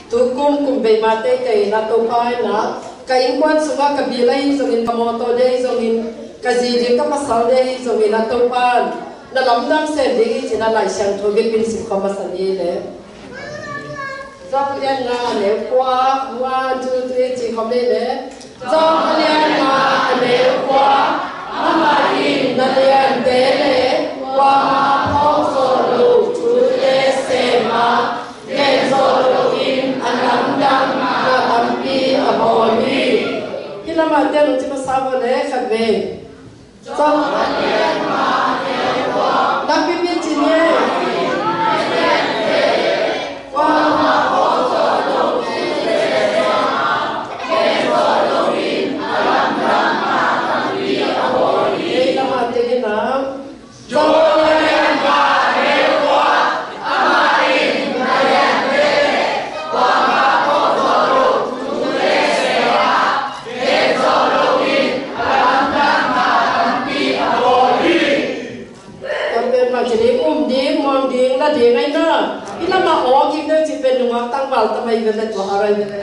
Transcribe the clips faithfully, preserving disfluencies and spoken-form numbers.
Tukum kum bei ma teitei in ah Topa in ah ka innkuan sungah ka bil ahi zongin, ka mawtaw ding ahi zongin, ka zi ding ka pasal ding ahi zongin ah Topa in na lamdang sem ding hi ci-in ah Lai Siangtho biakinn sim khawm masa ni le. John a lian nga a neu kua, one, two, three ci khawm ni le. John a lian nga a neu kua, amah in na liante le kuamah phawk zawh loh thute sem a, gen zawh loin a lamdang na tampi a bawl hi. Hih lamah te nong ci masa vua le khat vei. John. Nakpi pi ci ni. Lamah te ni na. Tua pen bang ci ding, um ding, muang ding, la ding ahi na. Hih lamah aw kik deuh cih pen nungak tangval ta mai ve le tua a rai ve le.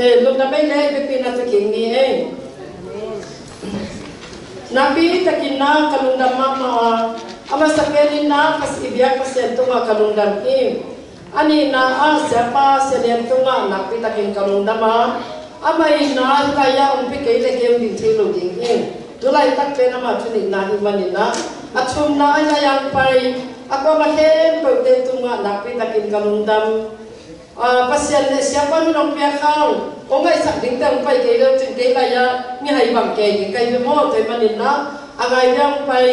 Eh, lungdam ei le, biakpi na tu king ni ei. Nakpi takin na ka lungdam mahmah a, a masa pen in na ka i biak Pasian tungah ka lungdam hi. A nihna ah Siapa Sia Lian tungah nakpi takin ka lungdam a, amah in na hih lai-ah hong pia kei leh kei hong ding thei lo ding hi. Tu laitak pen amah thu nihna hi manin na, a thumna a lai-ah hong pai a kuamah khempeuhte tungah nakpi takin ka lungdam. Ah, Pasian le Siapa min hong piak hang hong ngaihsak dingte hong pai kei leu cin kei lai-ah mihai bang kei ding ka hi ve maw, tua ahih manin na a ngai ding hong pai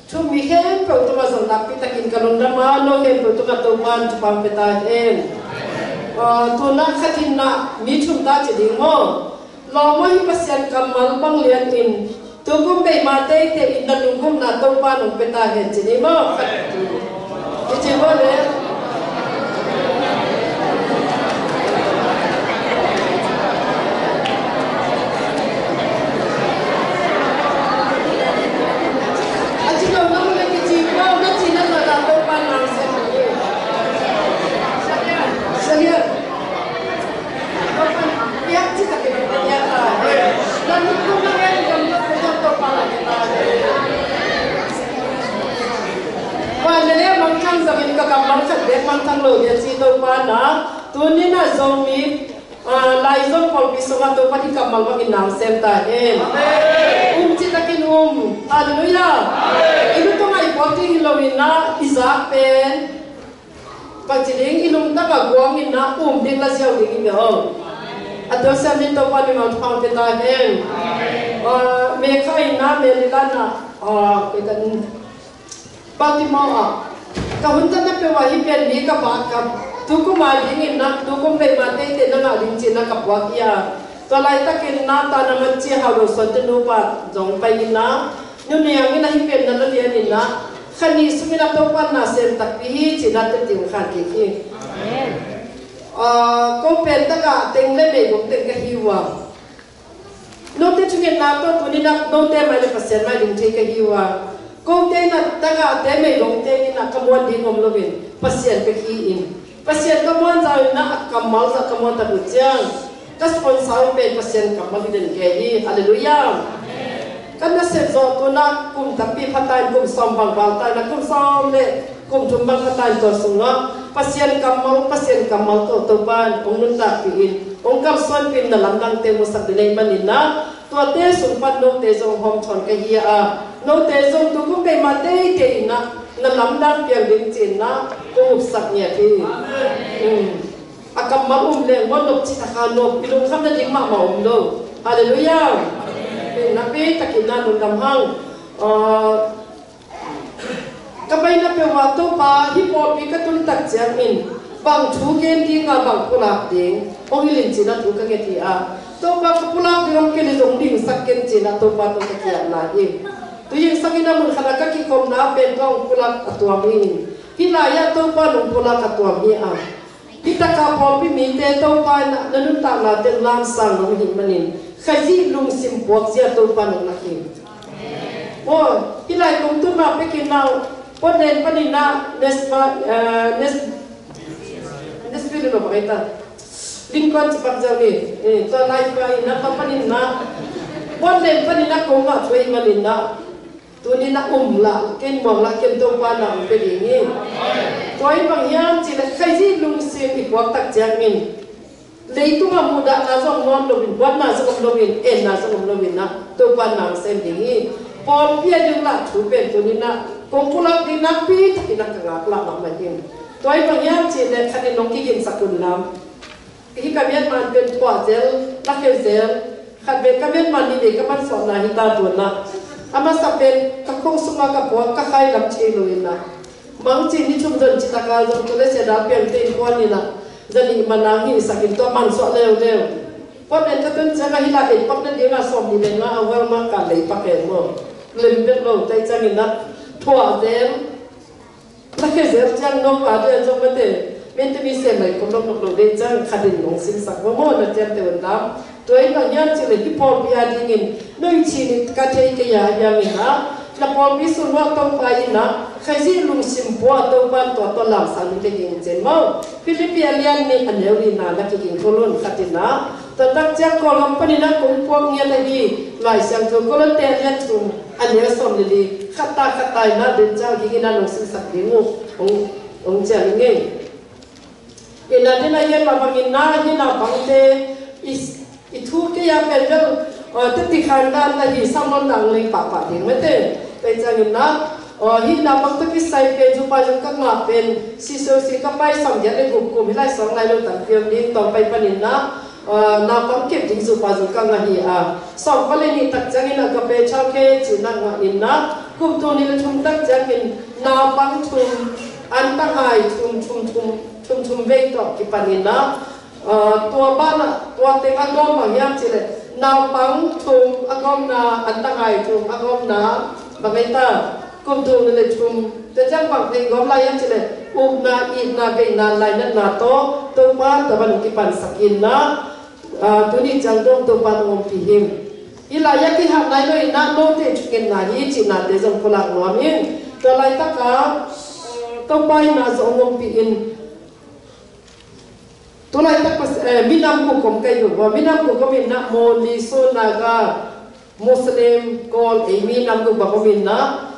thu mi khempeuh tungah zong nakpi takin ka lungdam a, no khempeuh tungah Topa'n thupha hong pia ta hen. Ah, tu-in ah khat in na mi thum ta ci ding maw. Lawm aw, hih Pasian kammal bang lian in tukum bei ma teitei in na lunggulhna Topa'n hong pia ta hen ci ni maw. Khat in ci maw le. A ci lo na mu le kici ko, na ci na za ta Topa nang sem ni. Salia. Piak ci ta ke na piak ta. Na ni ko na ngai gam na ko Topa na ke ta. Wa le le mangthang zangin ka kammal khat bek mangthang lo dia ci Topa na. Tuni na Zomi Ah, Laizo pawlpi sungah Topa hih kammal bangin nang sem ta hen. Um citakin um. Halleluiah. I lutungah i puak ding hi loin ah i zak pen bangci ding i lungtang a guangin ah um ding la ziau ding hi ve aw. A tua siam ding Topa mimal thupha pia ta hen. Ah, Mekha in ah Melilan ah, ah, koi kan Baltimore ah ka hun zatna peuh ah hih pen mi ka pah ka tukum a dingin ah tukum bei ma teitei na ngah ding ci-in ah ka puak hi a. Tua laitakin ah tana man ci hau lo suante nupa zong pai in ah nuniang in ah hih pen na la lian in ah kha nih sungin ah Topa'n na sem takpi hi ci-in ah teci hong khan kik hi. Ah, ko pen tagah teng le meigong teng ka hi uh a. Note thungetna tawh tuni-in ah note mai le Pasian mai ding thei ka hi uh a. Kote in ah tagahte meigongte in ah ka muan ding om loin Pasian ka hi in. Pasian ka muan zah in ah a kammal zah ka muan tak uh ciang ka sponsor pen Pasian kammal hi den ke hi. Halleluiah. Kan nasep zawh tu-in ah kum tampi pha ta in, kum sawm bang val ta in ah, kum sawm le kum thum bang pha ta in, tua sungah Pasian kammal, Pasian kammal tawh Topa'n hong nuntakpih in, hong kalsuanpih in, na lamdangte musak ding na hih manin ah tuate sung pan note zong hawm thawn ka hi a, note zong tukum bei ma teitei in ah na lamdang piang ding ci-in ah kong upsak ngiat hi. Um. A kammal um leng maw, nop cih takah nop, i lungkham nading mahmah om lo. Halleluiah. Nakpi takin ah lungdam hang. Ah, ka baina peuh ah Topa hih pawlpi ka tun tak ciangin bang thu gen ding a, bang pulak ding hong hilh in ci-in ah thu ka nget hi a. Topa ka pulak ding hong kilh in hong dingsak ken ci-in ah Topa tawh ka kiatna hi. Tu zingsangin ah mun khat ah ka kikhopna pen ka hong pulak a tuam hi. Hih lai-ah Topa nong pulak a tuam hi a. Hih taka pawlpi mite Topa in ah na nuntakna teng lamsang nong hih manin Khazih lungsim puakzia Topa nong lak hi. Maw, hih lai kong tunna pekin ah Portland panin ah Nashville, eh, Nash-, Nashville in Mai ta. Lincoln cipak zau ni. Eh, tua lai pa in na, pa panin na. Bon lem panin na, kong ngah thua i manin na. Tuni na um la, ken muang la, ken Topa na um pe ding hi. Tua i bang hiam ci le khaizih lungsim i puak tak ciangin. Leitung a muhdahna zong nuam loin, buatna zong om loin, enna zong om loin na, Topa na sem ding hi. Pawlpi a ding lah thu pen tuni na, kong pulak ding nakpi takin na ka ngak lah mahmah hi. Tua i bang hiam ci le khat in nong kigin sak un lam. Hi ka mian man pen thuah zel, lakhia zel, khat ve ka mian man ni ve ka man sawhna hi ta tuan na. A masa pen ka khong sunga ka puak ka khai lam thei lo in na. Mangci ni thum zon ci taka zong tu le sia dal piang te in kuan ni na. Zani manang hi sakin tua man suah leuleu. Puan en ka tun ciang a hi la ei pak na ding a sawm ni le nga a wal ma ka lei pak en mo. Lem bek lo tai ciang in na thuah zel. Lakhia zel ciang nong a ding a zong mate. Mente mi sem lai ko nong nok lo dei ciang khat in nong sim sak mo mo na ciang te un lam. Tua in bang hiam ci le hi pawlpi a dingin noi ci ni ka thei kei a hiang in na. Na pawlpi sun wa tong pa in na. Khaizih lungsim pua tong pan tua tua lam sang ni te ging cen mo. Philippi a lian ni a neu ni na na kiging thulun khat in na. Tua tak ciang Kawlgam panin a kong puak ngiat ahi Lai Siangtho Korinth a lian thum a neu sawm le li khat ta khat ta in a den ciang hi in a nong sinsak ding uh hong, hong ciang ngei. In a den a hian mah bangin na hi na bangte i, i thu kei a pen bel, eh, teti khan dan na hi sam lon nang lei pahpah ding mate. Tua ciangin na, eh, hi na bang teti sai pen zupa zong ka ngah pen si so si ka pai sam giat le guk kum hi lai sawng lai lo tan piam ding tawng pai panin na, Aa, naupang kep ding zupa zong ka ngah hi a, sawmkua le nih tak ciangin Agape Childcare cihna ngah in na, kum tul nih le thum tak ciangin naupang thum, an tanghai thum, thum, thum, thum, thum vei tawh kipan in na, aa, tua banah, tua teng a gawm bang hiam cih leh, naupang thum a gawmna, an tanghai thum a gawmna, bang ei ta, kum tul nih le thum, tua ciang bang teng gawm lai hiam cih leh, ukna, itna, veina, lainatna tawh, Topa, tua ban kipansak in na, Aa, tuni ciang dong Topa na ompih hi. Hi lai-ah kihat nai lo in na note thungetna hi cihnate zong pulak nuam in. Tua laitaka, aa, Topa in na zong ompih in. Tu laitak pas, eh, minam guk om kai guk, minam guk om in na Mawli, Su, Naga, Muslim, Kawl, ei minam guk bang om in na,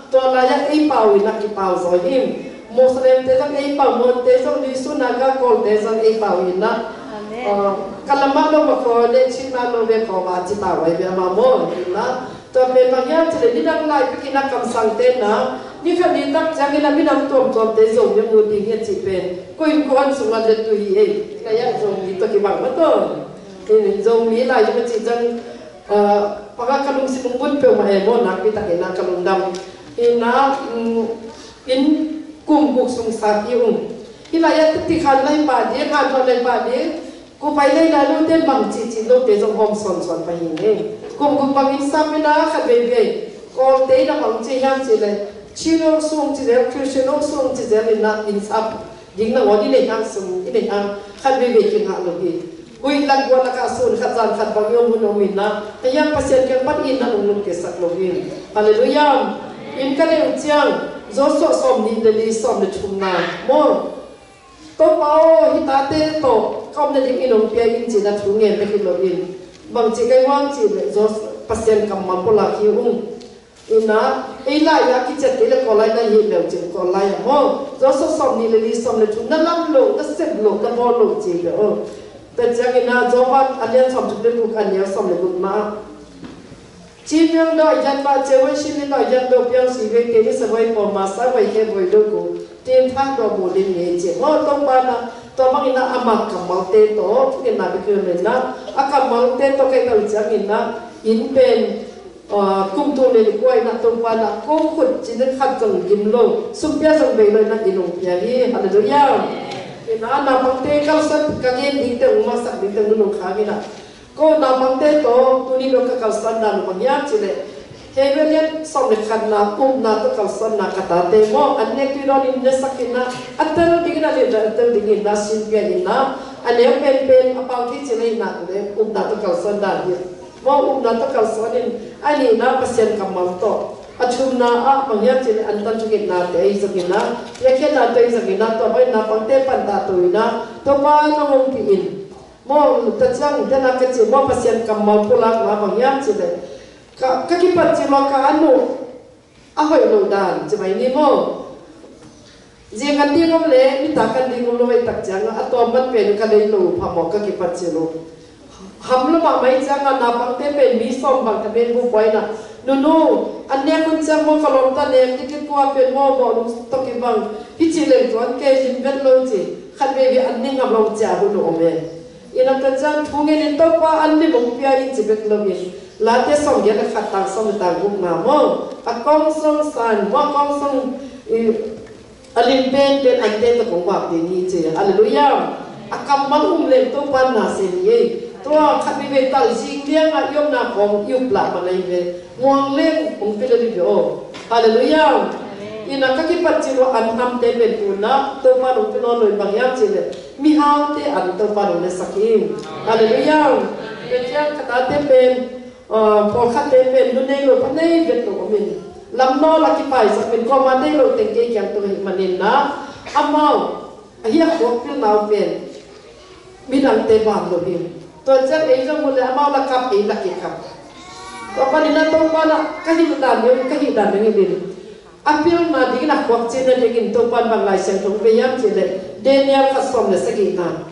tua lai-ah ei pau in na kipau zaw hi. Muslim te zong ei pau, Mon te zong, Lisu, Naga, Kawl te zong ei pau in na. Amen. Ah, ka lamah lo ma khaw le, chin mah lo ve khaw va ci pau ai ve ama maw in na. Tua pen bang hiam cih leh, nidang lai pek in na kamsang te na, ni khat ni tak ciang in na minam tuamtuam te zong ni mu ding hi a cih pen. Ko innkuan sungah le tu hi ei. Ka yang Zomi tawh kibang mah tawh. In Zomi lai zong a cih ciang, Aa, panga ka lungsim hong bun peuhmah e maw, nakpi takin na ka lungdam. Hi na, um, inn kum guk sung sa hi ung. Hi lai-ah teti khan lai pah ding, khan thawh lai pah ding. Ko pai lai lai lote bang cihcih lote zong hawm sawnsawn pah hi ngei. Kum guk bang inn sap hi na khat veivei. Kawlte in a bang ci hiam cih leh, Chin hong sung ci zel, Christian hong sung ci zel in na inn sap. Ding nangawn i neih hang sum, i neih hang khat veivei kingah lo hi. Huih lak guan lakah sun khat zan khat bang i om hun om in na, a hiang Pasian kiang pan i na lunglung kesak lo hi. Halleluiah. In ka neih uh ciang, Joshua sawm nih le li sawm le thumna maw? Topa aw, hih tate tawh ka om nading in hong pia in cihna thu ngen bek hi lo in. Bangci kai huang cih leh Joshua Pasian kammal pulak hi ung. Ina, ei lai-ah kiciat kei le Kawl lai na hih leu cin Kawl lai-ah maw? Joshua sawm nih le li sawm le thum na lam loh, na sep loh, na bawl loh ci ve aw. Tua ciangin a Johan a lian sawm thum le guk a neu sawm le guk ma. Cimiang dawh yan mah, cewai sinin dawh yan dawh piang si ve kei ni sa vai paw ma sa vai khe voi lo ku. Tin thang dawh mu lim ngei ci. Maw Topa na, tua bangin a ama kammalte tawh, thungetna bek hi lo in na, a kammalte tawh kei tawh ciangin na, in pen, Aa, kum tul nih le kua in a Topa in a ko khut cih khat zong gim lo, sumpia zong bei lo in a i lungpia hi. Halleluiah. Ina naupangte kalsuan ka gen dingte, ung masak dingte nunung khang in a. Ko naupangte tawh tuni dong ka kalsuan dan bang hiam cih leh, Hebrew lian sawm le khatna, upna tawh kalsuanna ka tate maw, an nek tui dawn in nesak in a, a tel ding in a, a tel ding in a, sinpia in a, a neu penpen a pau thei cih leh in a, upna tawh kalsuan dan hi. Maw upna tawh kalsuan in, a nihna Pasian kammal tawh, A thumna ah bang hiam cih leh antan thungetnate ahi zongin ah, biakhiatnate ahi zongin ah, tua bangin naupangte pantah to in ah, Topa nong ompih in. Maw, tua ciang tena ka cih maw, Pasian kammal pulakna bang hiam cih leh, ka, ka kipat cih maw, ka an uh a hoih lo dan ci mai ni maw. Zing an ding om le, nitak an ding om lo, ei tak ciang a tawm man pen ka lei lo phamawh ka kipat cil lo. Ham lo mahmah ciang a naupangte pen mi sawm bang ta pen bu buai na. Nunu, an nek hun ciang maw ka lawm ta nek dikit kua pen maw bawh lung tawh kibang. Hi ci leng tuan kei zin vet lo ci. Khat veve an ning ngam lo ciah hun om e. Ina ka ciang thu ngen in Topa an lim hong pia in ci bek lo in. Late sawm giat le khat tang sawm le tang gukna maw. A kong song san maw a kong song i A lim penpen ante tawh kong vak ding hi ci. Halleluiah. A kammal um leng Topa na sem hi ei. Tua khat veve tal zing liangah i omna kong i up lah man ahi ve. Muang leng hong pia lel hi ve aw. Halleluiah. Ina ka kipat cil uh an hamte pen tu-in ah Topa nong pia nawn lo in bang hiam cih leh mihaute an Topa nong lesak hi. Halleluiah. Tua ciang ka tate pen Aa, pawlkhatte pen nu nei lo pa nei vet lo om in, lamnawl a kipai sak pen kuamah nei lo teng kei kiang tung ahih manin ah, amau ahi a khuak pilna uh pen midangte bang lo hi. Tua ciang ei zong mu le amau la kap ei la kikap. Tua panin ah Topa na ka hilh dan ding ka hilh dan ding hi ding. A pilna dingin a khuak cihna dingin Topa in bang Lai Siangtho bei hiam cih leh Daniel khat sawm le sagihna.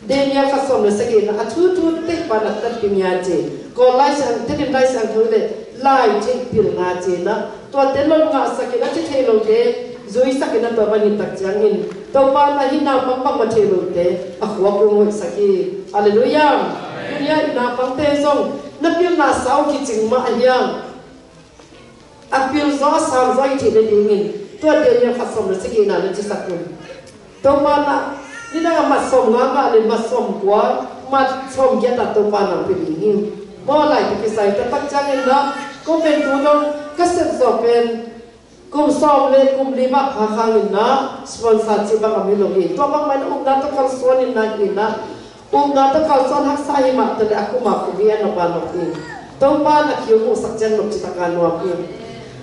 Daniel khat sawm le sagihna a thuthu teih pan a tatpih ngia ci. Kawl Lai Siang, Tedim Lai Siangtho le lai cih pilna ci na. Tuate lon ngahsak in a ci thei lote zuisak in a tua panin tak ciangin Topa na hi naupang bangmah thei lote a khuak hong hoihsak hi. Halleluiah. Tunia i naupangte zong na pilna sau kicing mah a hiang. A pil zaw a sang zaw i cih le dingin tua Daniel khat sawm le sagihna na cisak un. Topa na nidang a mat sawm nga ngah le mat sawm kua mat sawm giat a Topa nang pia ding hi. Maw lai ka kisai taktak ciangin na ko pen tu dong ka sep zawh pen kum sawm le kum li mah pha khangin na sponsor cih bang a mi lo hi. Tua bangmah in upna tawh kalsuan in na hi na Upna tawh kalsuan haksa hi mah tawh le a kum a kum hi a nop a nop hi. Topa na kiu muhsak ciang nop citak a nuam hi.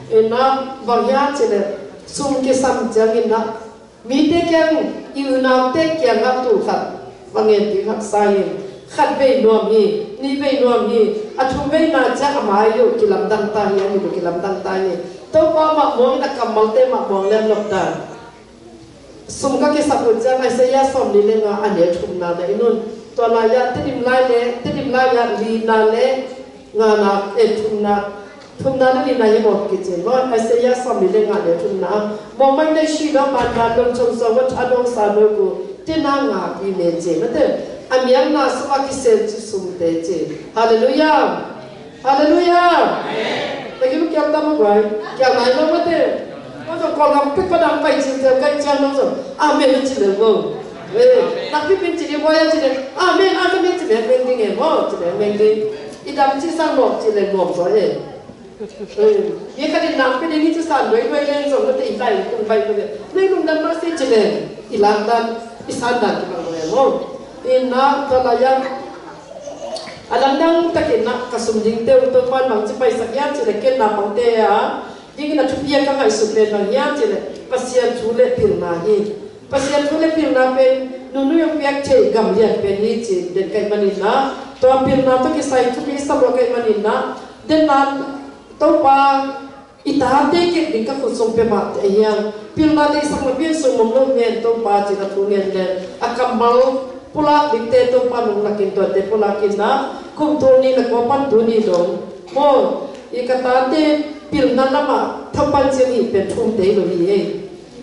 Ina bang hia ci le sum kisam ciangin na mite kiang i unaute kiangah tul khat va ngen ding haksa hi. Khat vei nuam hi, nih vei nuam hi, a thum veina ciang a mai uh kilamdang ta hi, a mit uh kilamdang ta hi. Topa mah muang in a kammalte mah muang le a nop dan. Sum ka kisap uh ciang Isaiah sawmli le nga a neu thumna na en un. Tua lai-ah Tedim lai le Tedim lai-ah lina le ngana, eh, thumna, thumna le lina hi mawk kici maw. Isaiah sawmli le nga neu thumna. Mawngmai nei sui dawng man dan dong chong sawng wat a dong sa dawng ku tina nga pi me ci mate. A miang na sum a kisel ci sum te ci. Halleluiah. Halleluiah. Amen. Lagi lu kiang tam guai. Kiang nai lo mate. Ko so ko lam pit padang pai cin tel kai ciang lo so. Amen ci le bo. Eh, nak pit pin ci le bo ya ci le. Amen, amen ci le meng ding e bo ci le meng ding. I dam ci sang lo ci le bo so eh. Eh, ye ka din nak pit ding ci san doi doi le so mate i tai kung bai ko le. Nei lung dan ma si ci le. I lang dan, i san dan ki bang lo eh bo. I na ta la ya. A lamdang takin ah ka sum dingte uh Topa in bangci paisak hiam cih leh ken naupangte a dingin a thupi a ka ngaihsut pen bang hiam cih leh Pasian thu le pilna hi. Pasian thu le pilna pen nunu i hong piak theih gam lian pen hi ci den ka hih manin ah tua pilna tawh kisai thupi sa lua ka hih manin ah den nan Topa i tate kek ding ka khut sung pia mah te a hiang. Pilna te i sak na pian sung mong lo ngen Topa cin a thu ngen ngen. A kammal pulak dingte Topa nung lakin tuate pulak in na kum tul nih na kua pan tu nih dong. Maw, i ka tate pilna lamah thapan ciang hi pen thum te lo hi ei.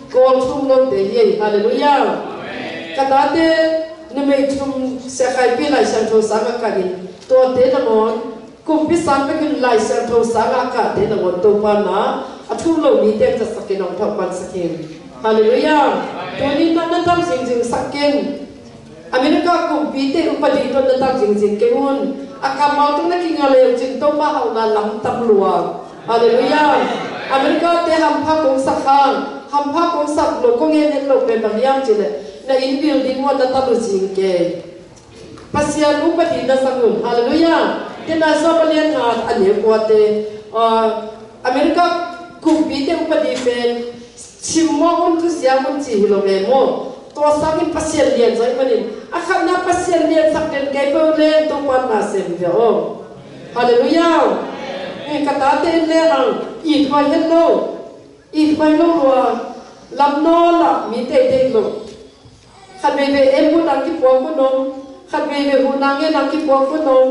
Kawl thum lo te hi ei. Halleluiah. Ka tate numei thum siakhaipi Lai Siangtho sang a kah in tuate nangawn Kumpi sang bekin Lai Siangtho sangah kahte nangawn Topa na a thum lo mite zatsak in hong thauhpansak in. Halleluiah. Tuni na na tam zingzing sak in. America kumpite upadi tawh na tam zingzing kei un. A kammal tawh na kinga leu cin Topa hauhna lam tam lua. Halleluiah. America te hampha kong sak hang hampha kong sak lo kong en en lo pen bang hiam cin le na inn building uh na tam uh zing kei. Pasian upadi na sang un. Halleluiah. Tena Job a lian nga a neu kuate, ah, America Kumpite upadi pen simmawh un, thusia un ci hi lo ve maw? Tua sangin Pasian lian zong ahih manin, a khatna Pasian liansak den kei peuh leng Topa na sem hi ve aw. Halleluiah. Eh, ka tate in leng ang ithuai het lo, ithuai lo lua, lam nawn lah mi teitei lo. Khat veivei ei hun nang kipuak hun om, khat veivei hun nang ei nang kipuak hun om,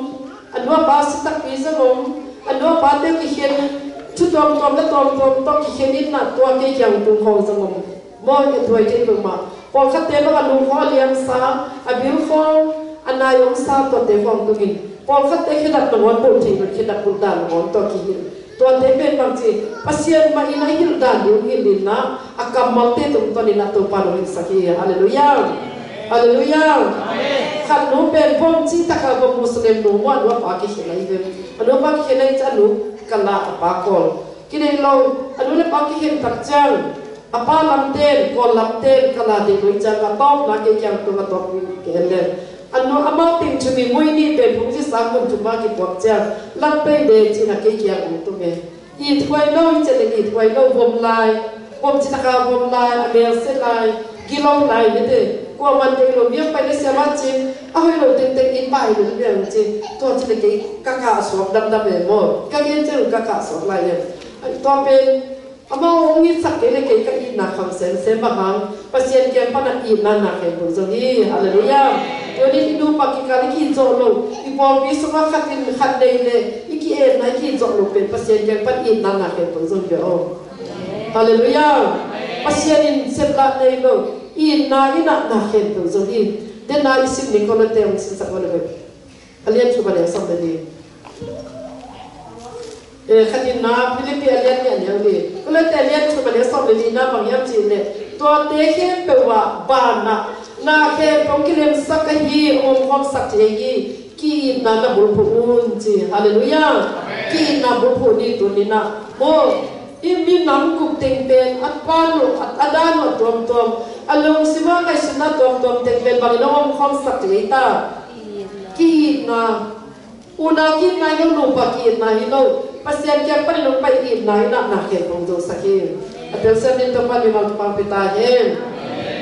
a nu a pa si takpi zong om, a nu a pate kikhen, thu tuamtuam la tuamtuam tawh kikhen in na tua kei kiang tung khawng zong om. Maw, i thuai thei peuhmah. Pawlkhatte bang a lung khawng a liamsa, a bil khawng a nai omsa tuate khawng tungin, pawlkhatte khedap nangawn bawh thei lo, khedap bulh dan nangawn tawh kihilh. Tuate pen bangci, Pasian mah in a hilh dan ding hilh in na, a kammalte tungtawn in a Topa lo hilhsak hi. Halleluiah. Halleluiah. Khat nu pen vom cih taka vom Muslim nu maw, a nu a pa kikhen ahi ve. A nu a pa kikhen ahi ciang a nu kala, a pa kawl. Kidei lo, a nu le pa kikhen tak ciang, a pa lamten, kawl lamten kala deih lo ciang a tawpna kei kiang tung a tawp kei en le. A nu amau teng thumi mui nih pen phungzi sang mun thum a kipuak ciang, lam pei de cih na kei kiang ung tung e. Ithuai lo, i cih leh ithuai lo, vom lai, vom cih taka vom lai, a melse lai, gilo lai, mete, kuaman deih lo, miang pai le siama cin, a hoih lo tengteng in pai lo, miang cin, tua cih leh kei ka kah suak damdam e maw, ka gen cin ka kah suak lai e. Tua pen, amau hong itsak kei leh kei ka itna kham semsem bang hang, Pasian kiang pan a itna na khempeuh zong hi. Halleluiah. Tua nih i nupa kikal i kizawh lo, i pawlpi sungah khat in khat nei le i ki-etna i kizawh lo pen Pasian kiang pan itna na khempeuh zong hi aw. Halleluiah. Pasian in seplah nei lo, itna in ah na khempeuh zong hi. Dena i sim ning Korinth hong simsak aw le ve. A lian thum a neu sawm le li. Eh, khatinna Philippi a lian nih a neu li. Korinth a lian thum a neu sawm le lina bang hiam cih leh, tuate khempeuh ah banah na khempeuh kilemsak ahi, omkhawmsak thei ahi, ki-itna na bulphuh un ci. Halleluiah. Ki-itna bulphuh ni tuni-in ah. Maw, i minam guk teng pen a pan uh, a, a dan uh a tuamtuam, a lungsim a ngaihsutna tuamtuam teng pen bangin a omkhawmsak thei ta? Ki-itna. Unau ki-itna hi lo, nupa ki-itna hi lo. Pasian kiang panin hong pai itna in ah na khempeuh hong zosak hi. A telsiam dingin Topa mimal thupha pia ta hen.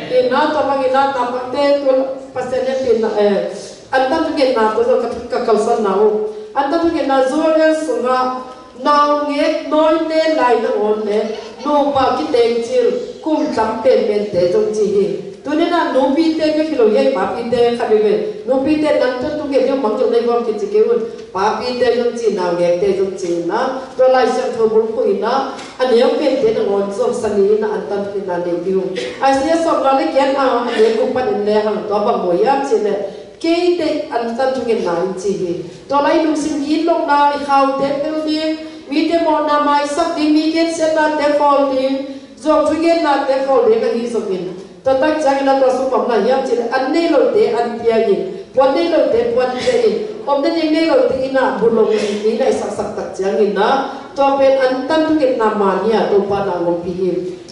Itna tua bangin ah tampakte tua Pasian hehpihna, eh, antan thungetna tua zong ka, ka kalsanna uh. Antan thungetna Joel sungah naungek nawite lai nangawn le nupa kitengcil kum tam penpente zong ci hi. Tuni-in ah nupite bek hi lo hi, papite khat bek ve. Nupite nan tun tung gen hi, mangngilh nei bawm kici kei un. Papite zong ci, naungekte zong ci in ah, tua Lai Siangtho bulphuh in ah, a neu pente nangawn zong sani in ah antan thungetna nei ding uh. Isaiah sawmnga le giat a, a neu guk panin le hang tua bang mu hiam cih leh, kei deih antan thungetna in ci hi. Tua lai lungsim gitlohna, i khaute phel ding, mite mawhna maisak ding, mi gensiatnate khawl ding, zuang thugennate khawl ding ahi zongin, tua tak ciangin ah tua sung bang na hiam cih leh, an nei lote an pia in, puan nei lote puan pia in, omna ding nei lote in ah bulong in, mi naisaksak tak ciangin ah, tua pen antan thungetna man hi a, Topa na hong ompih hi.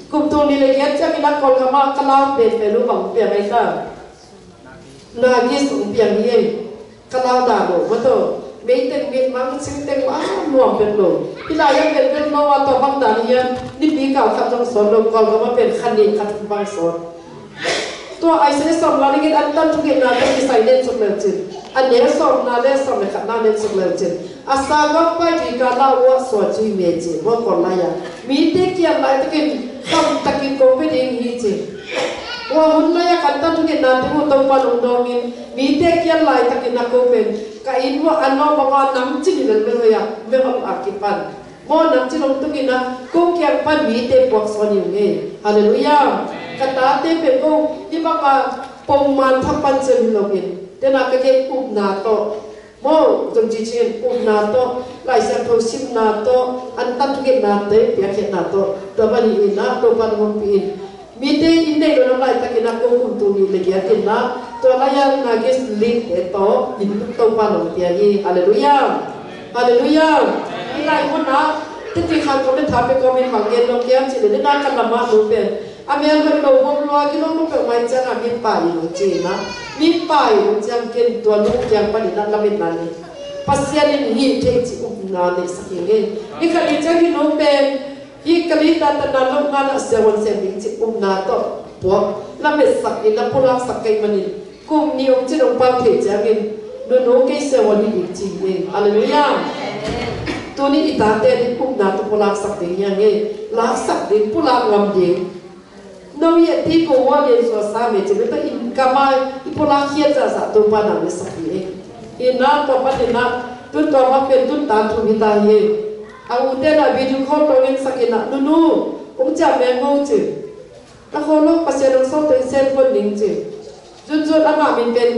Kum tul nih le giat ciangin ah Kawlgam ah ka lau penpen uh bang pia mai ta? Nagis hong piang hi. Ka lau dah lo maw taw. Meiteng, mitmang, singteng mah nuam bek lo. Hih lai-ah pen bek lo a, tua bang dan hiam, nipi kal khat zong sawt lo, Kawlgam ah pen kha nih kha thum bang sawt. Tua Isaiah sawmnga le giat antan thungetna tawh kisai nen suk leucin, a neu sawmna le sawm le khatna nen suk leucin, a sa gam pai tui ka lau uh a sua cui me ci maw, Kawl lai-ah. Mite kial laitakin khamtakin ko pia ding hi ci. Tua hun lai-ah ka antan thungetna teng uh Topa hong dawngin, mite kial laitakin a ko pen ka inn uah a nawh bang a namcin hi lel bel hoih a, mehol a kipan. Maw, namcin hong tungin ah ko kiang pan mite puaksawn hi ung ei. Halleluiah. Ka tate pen ko hih bang a pongman thapan ciang hi loin, tena ka gen upna tawh, maw, zong ci cingin upna tawh, Lai Siangtho simna tawh, antan thungetnate piakkhiatna tawh, tua bang hi in ah Topa hong ompih in. Mite inn nei lo nam laitakin ah ko kum tul nih le giat in ah, tua lai-ah Nagis lite tawh inn Topa hong pia hi. Halleluiah. Halleluiah. Hih lai mun ah titi khan kawm le tha pia kawmin bang gen lo kiam cih leh, dena ka lam ah nu pen a mel hoih lo, bom lua, gilo lo peuhmah ciangah mi pai lo ci in ah, mi pai lo ciang ken tua nu kiang panin ah lametna nei. Pasian in hih thei cih upna neihsak hi ing ei. Ni khat ni ciang hih nu pen Hih ka lei tatan na lok ngan ah siavuan sem ding cih upna tawh puak lametsak in a pulaksak ka hih manin kum nih om cin hong pau thei ciangin nunu kei siavuan hi ding ci hi. Halleluiah. Tuni i tate ding upna tawh pulaksak ding hi hang e. Laksak ding, pulak ngam ding. No i a ti ko wa lian sua sa me ci me ta in ka mai i pulak khiat zahzah Topa nang le sak hi e. Hi na tua pan hi na tun tua bang pen tun tan thu hi ta hi e. A u te na video call tawh ngen sak in a nunu ung cia me ngo ci. Na kho lo Pasian ung sawt tawh in sen phone ning ci. Zunzun amah min pen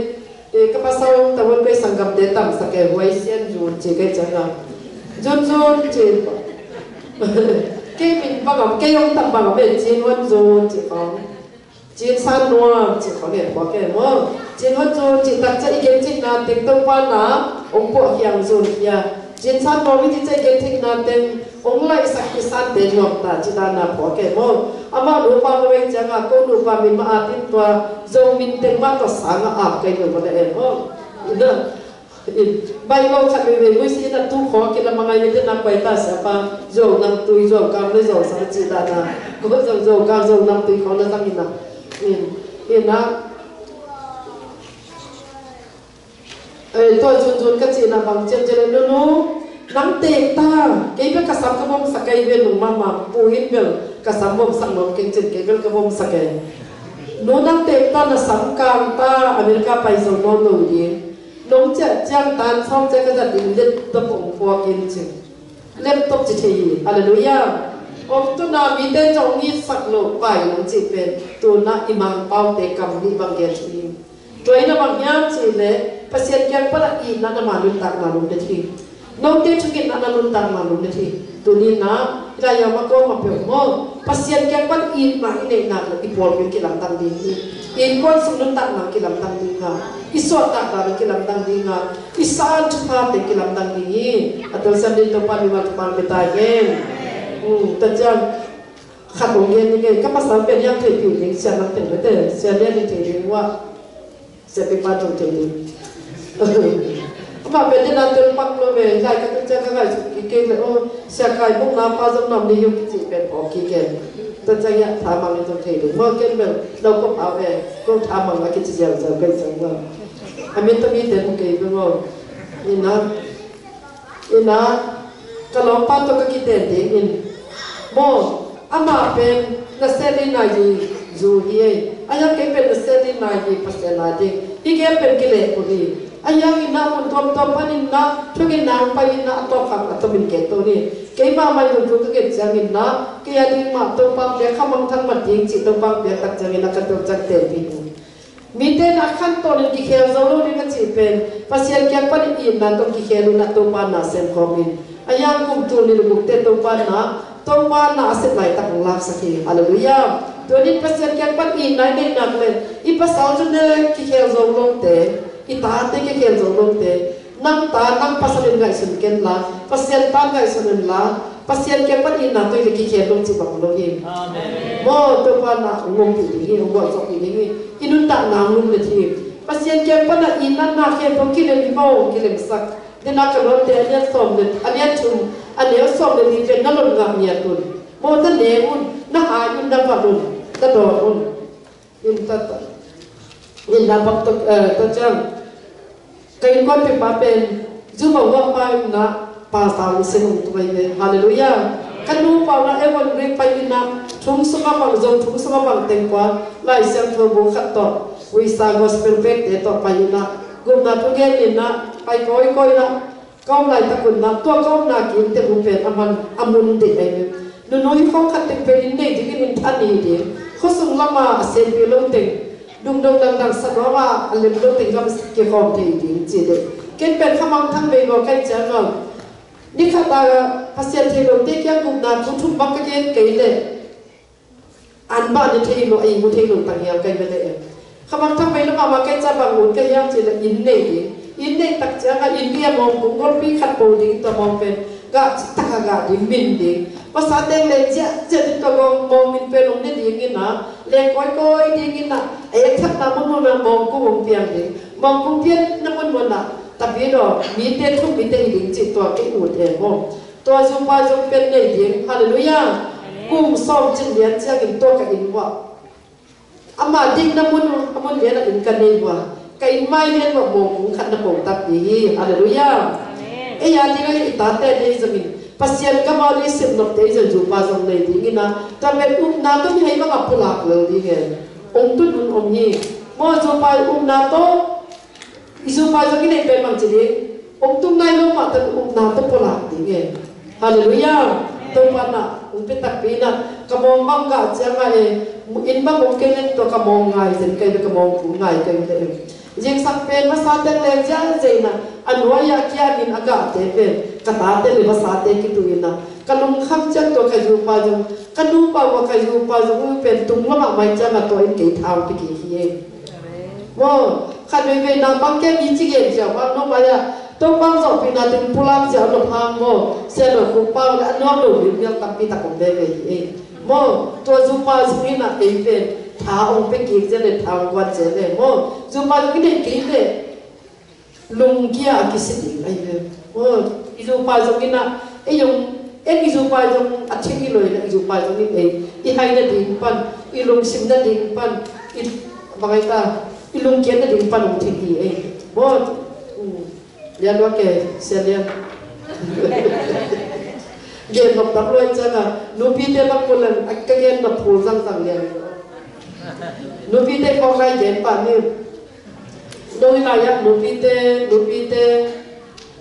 e, ka pasal tawh ung kei sanggamte tamsak e, huai sian zun ci kei ciang a. Zunzun ci. Kei min bangam kei ung tam bangam e, cin huan zun ci kong. Cin san nuam ci kong e, kua kei mo. Cin huan zun ci tak ca i gen cin na ting Topa na ung puah hiang zun hia. Cin san nuam i ci ca i gen cin na ting ung lai sak i san te nuam ta ci ta na kua kei mo. Amah nupa ma wei ciang a ko nupa min ma a tin tua Zo min teng mah tawh sang a ap kai lo mah na em aw. Ina, in, bai lo khat vei vei mui si ina tu khaw kila mangai ni tena pai ta sia pa Zo nam tui Zo kam le Zo sang ci ta na. Ko Zo Zo kam Zo nam tui khaw na sang ina. In, ina. Eh, tua zunzun ka cihna bang ciamciam le nunu nang teek ta, kei bek ka sam ka bawmsak kei ve nung mahmah, pu in bel ka sam bawmsak nuam keng cin kei bel ka bawmsak kei. Nu nang teek ta na sam kang ta, America pai zo nawn lo ding. Nong ciah ciang tan sawm ciah ka zat ding laptop ong puak in cin. Laptop ci thei hi, halleluiah. Om tuna mite zong ngitsak lo pai nong cih pen, tuna i mangpaute kam nih bang gen thu hi. Tua in a bang hiam cih leh Pasian kiang pan a itna na ma nuntakna lum ding hi. Note thungetna na nuntakna lum ding hi. Tuni na i lai yam a kawm a peuh maw Pasian kiang pan itna i neihnak le i pawlpi kilamdang ding hi. I innkuan sung nuntakna kilamdang ding ha. I suahtakna le kilamdang ding ha. I san thuphate kilamdang ding hi. A telsiam ding Topa mimal thuphang bia ta hen. Tua ciang khat ong gen ding e, ka pasal pen hiam theihpih ding, sia nang teng bete, sia lian ding thei ding uah. Sia pi pa tong thei ding. Amah pen dina tel pak lo ve, lai ka tung cia ka ngai suk kik kek le, oh, sia kai muk na pa zong nam ni hiu kici pen pawk kik ken. Tua cia ngiah tha mang ni tong thei ding. Maw ken bel, lo kop au ve, ko tha mang a kici ziau ziau kai zong maw. A min ta mi ten kei bel maw. Ina, ina, ka lawmpa tawh ka kiten ding in. Maw, amah pen na seli nai hi zu hi ei. A hiang kei pen na seli nai hi Pasian a ding. Hi kei pen kileh kul hi. A hiang ina mun tuamtuam panin na, thungin na ang pai ina a tawp khang a tawp in kei to ni. Kei mahmah in hun thu ka gen ciangin na, kei a ding mah Topa pia khamang thang mat ding cih Topa pia tak ciangin na ka Topa ciang ten ding. Mite na khan tawnin kikhel zo lo ding a cih pen Pasian kiang panin itna tawh kikhel in a Topa na sem khawm in. A hiang kum tul ni lugukte Topa na, Topa na a sep laitak hong laksak hi. Halleluiah. Tuanin Pasian kiang pan itna i neihnak le i pasal zune kikhel zo lote, i tate kikhel zo lote, nang ta nang pasal in ngaihsun ken la, Pasian ta ngaihsun in la, Pasian kiang pan itna tawh i le kikhel lo cih bang lo hi. Amen. Maw Topa na hong ompih ding hi, hong gualzawhpih ding hi. I nuntakna hong lum let hi. Pasian kiang pan a itna na khempeuh kilem hi maw, kilemsak. Dena ka lawmte a lian sawm le a lian thum a neu sawm le li pen na lon ngak ngiat un. Maw na ne un, na hai un, na vat un, na dawn un. In ta ta. In na bak ta, eh, ta ciang. Ka innkuanpihpa pen Zuma uah pa in na pastor ung sem ung tung ahi ve. Halleluiah. Ka nupa uh na Evan Rik pai in na thong sung a bang zong thong sung a bang teng kua Lai Siangtho bu khat tawh Visa Gospel pekte tawh pai in na gupna thugen in na pai kawikawi na ka om laitak un na tua ka omna kinte bu pen a man a mun deih ahi ve. Nunu hi khawng khat teng pen inn nei dingin inn than hi ding. Khuasung lama a senpi lo teng, dungdong dangdang sanuama a lem lo teng lam kikhawm thei ding ci ding. Ken pen khamang thang vei lua kai ciang lo. Ni khat a Pasian thei lote kiang gupna thu thum bang ka gen kei leh an bah ni thei lo, a imu thei lo tang hial kai ve leh em. Khamang thang vei lama ma kai ca bang ut ka hiam ci leh inn nei ding. Inn nei tak ciang a inn bia mawngkung golpi khat po ding tua mawng pen gah cik tak a gah ding min ding. Pasal teng le ziah ziah ding tua mawng, mawng min pen hong ne ding in a le kawikawi ding in a a ek thak na munmun a mawngkung hong piang ding. Mawngkung pian na munmun a tapi daw mite thum mite hi ding cih tua kei ut em maw. Tua zumpa zong pen nei ding. Halleluiah. Kum sawm cin lian ciangin tua ka inn uah, ama dikna mun, a mun lianah inn ka nei uh a, ka inn mai lian uah mawngkung khat na pong takpi hi. Halleluiah. Ei a dingah i tate nei zongin Pasian kammal i sepnopte i zong zupa zong nei dingin a, tua pen upna tawh mihai bangah pulak lel ding e. Ong tun hun om hi. Maw, zupa i upna tawh, i zupa zong i neih pen bang ci ding, ong tung nai lo mah tawh upna tawh pulak ding e. Halleluiah. Topa na ong pia takpi na, ka mawng bang gah ciangah e, inn bang om kei leng tua ka mawng ngai zen kei ve, ka mawngkung ngai kei ve. Zingsang pen masa teng leng ziahziah ina, a nuai-ah kiangin a gahte pen ka tate le masate kitu ina, ka lungkham ciang tua ka zupa zong, ka nupa uh a ka zupa zong uh pen tung lamah mai ciangah tua in kei thau pi kik hi e. Maw, khat veivei na bang ke mi ci gen cia bang no mai a, to bang zawhpihna ding pulak cia lo phang maw, sia lo kuk pau le a nuam lo mial tampi tak om veve hi e. Maw, tua zupa zong in a ei pen tha ong pe kik cia le tha ong guan cia le maw, zupa zong in ei kei le lungkia a kisi ding ahi ve. Oh, i zupa zong in a, ei zong, ei i zupa zong a thik i lo in a, i zupa zong in ei i hai nading pan, i lungsim nading pan, i bangai ta, i lungkiat nading pan ong thik hi ei. Maw, mm, lian lua ke, sia lian. Gen nop tam lua i ciang a, nupite bang mun lang, a ka gen nop phul zangzang lian. Nupite khawng lai gen pah ni. Nong i lai-ah nupite, nupite,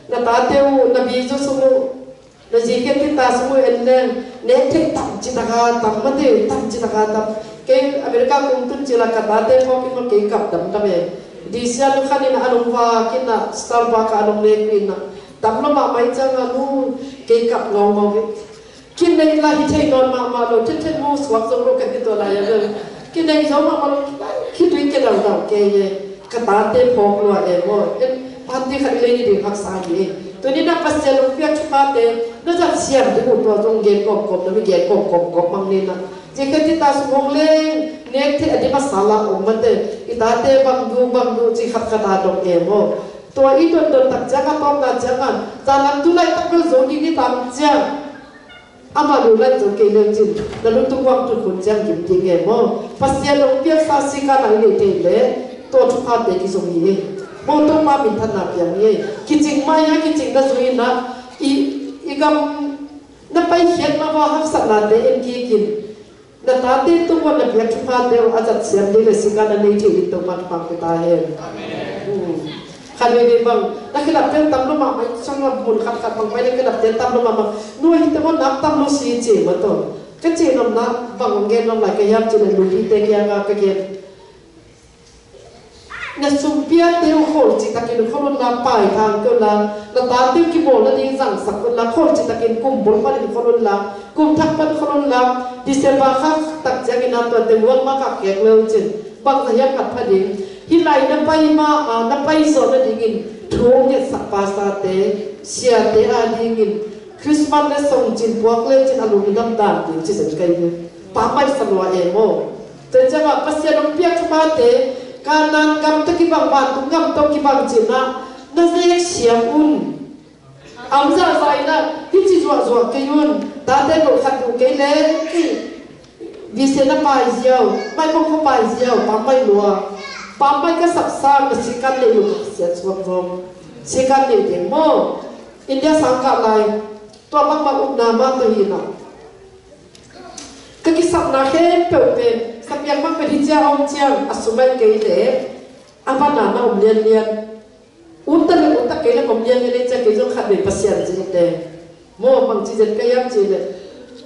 na tate uh, na bizu sung uh, na zikhe tita sung uh en leng, nek thei tam ci taka tam mate, tam ci taka tam. Kei America kong tun ci la ka tate phawk in ma kei kap damdam e. Disia nu khan in a nong vak in a, Starbucks a nong nek in a, tam lo mahmah i ciang a nu kei kap ngaungau hi. Kinei la hi thei nawn mahmah lo, thenthen mu suak zo lo ka hi tua lai a vel. Kinei zo mahmah lo, khitui ke daldal kei e, ka tate phawk lua e maw. En panti khat i lei ni ding haksa hi e. Tuni na Pasian ong piak thuphate na zat siam ding uh tua zong gen kawmkawm na mi gen kawmkawm kawm mang ni na. Zia khe tita sung hong leng nek thei a di masa la om mate, i tate bang du bang du ci khat khat a dong e maw. Tua i dondon tak ciang a tawpna ciang a, zanlam tu laitak bel zo ding i tam ciang. Amah lu lai zo kei leu cin, na lutung uang tun hun ciang gim ding e maw. Pasian ong piaksa sikan a i neih thei leh tua thuphate kizong hi e. Maw, Topa minthanna piang hi e. Kicing mai a, kicing na zui in a, i, i gam na paikhiat mah ua haksatnate en kik in. Na tate tung uah na piak thuphate uh a zat siam ding le sikan a nei thei ding Topa thupha pia ta hen. Amen. Hmm. Khat veivei bang, na khilapte tam lo mahmah, i sanglam mun khatkhat bang pai na khilapte tam lo mahmah. Nuai hite maw nak tam lo si ci mah tawh. Ka ci nopna bang hong gen nop lai ka hiam cih leh nupite kiangah ka gen. Na sumpiate uh khawl cihtakin khawl un la, paithang kei un la, na tate uh kibawl nading zangsak un la, khawl cihtakin kum bul panin khawl un la, kum thak pan khawl un la, December kha tak ciangin a tuate muang mah kha khek le uh cin. Bangzah hiam khat pha ding. Hih lai na pai ma, a, na pai zawh nadingin thu hong ngetsak pastorte, siate a dingin Christmas le song cin puak le cin a lungdam dan ding ci zen kai ve. Pa mai sa lua e maw. Tua ciangah Pasian hong piak thuphate, Kanaan gam tawh kibang, vantung gam tawh kibang cihna na zek siam un. Am zahzah in ah hih ci zuahzuah kei un, tate lo khat uh kei leh, bisian na pai ziau, maimong kho pai ziau, pam mai lua. Pam mai ka sapsang, na sikan neih uh ka siat suak zong. Sikan neih ding maw. India sang kah lai, tua bangmah upna mah tawh hi na. Ka kisapna khempeuh pen, sapiang bang pen hi cia om ciang, a sumai kei leh, a vana na om lianlian. Ut ta le ut ta kei le om lianlian ei cia kei zong khat vei Pasian zingte. Maw bang ci zet ka hiam ci leh.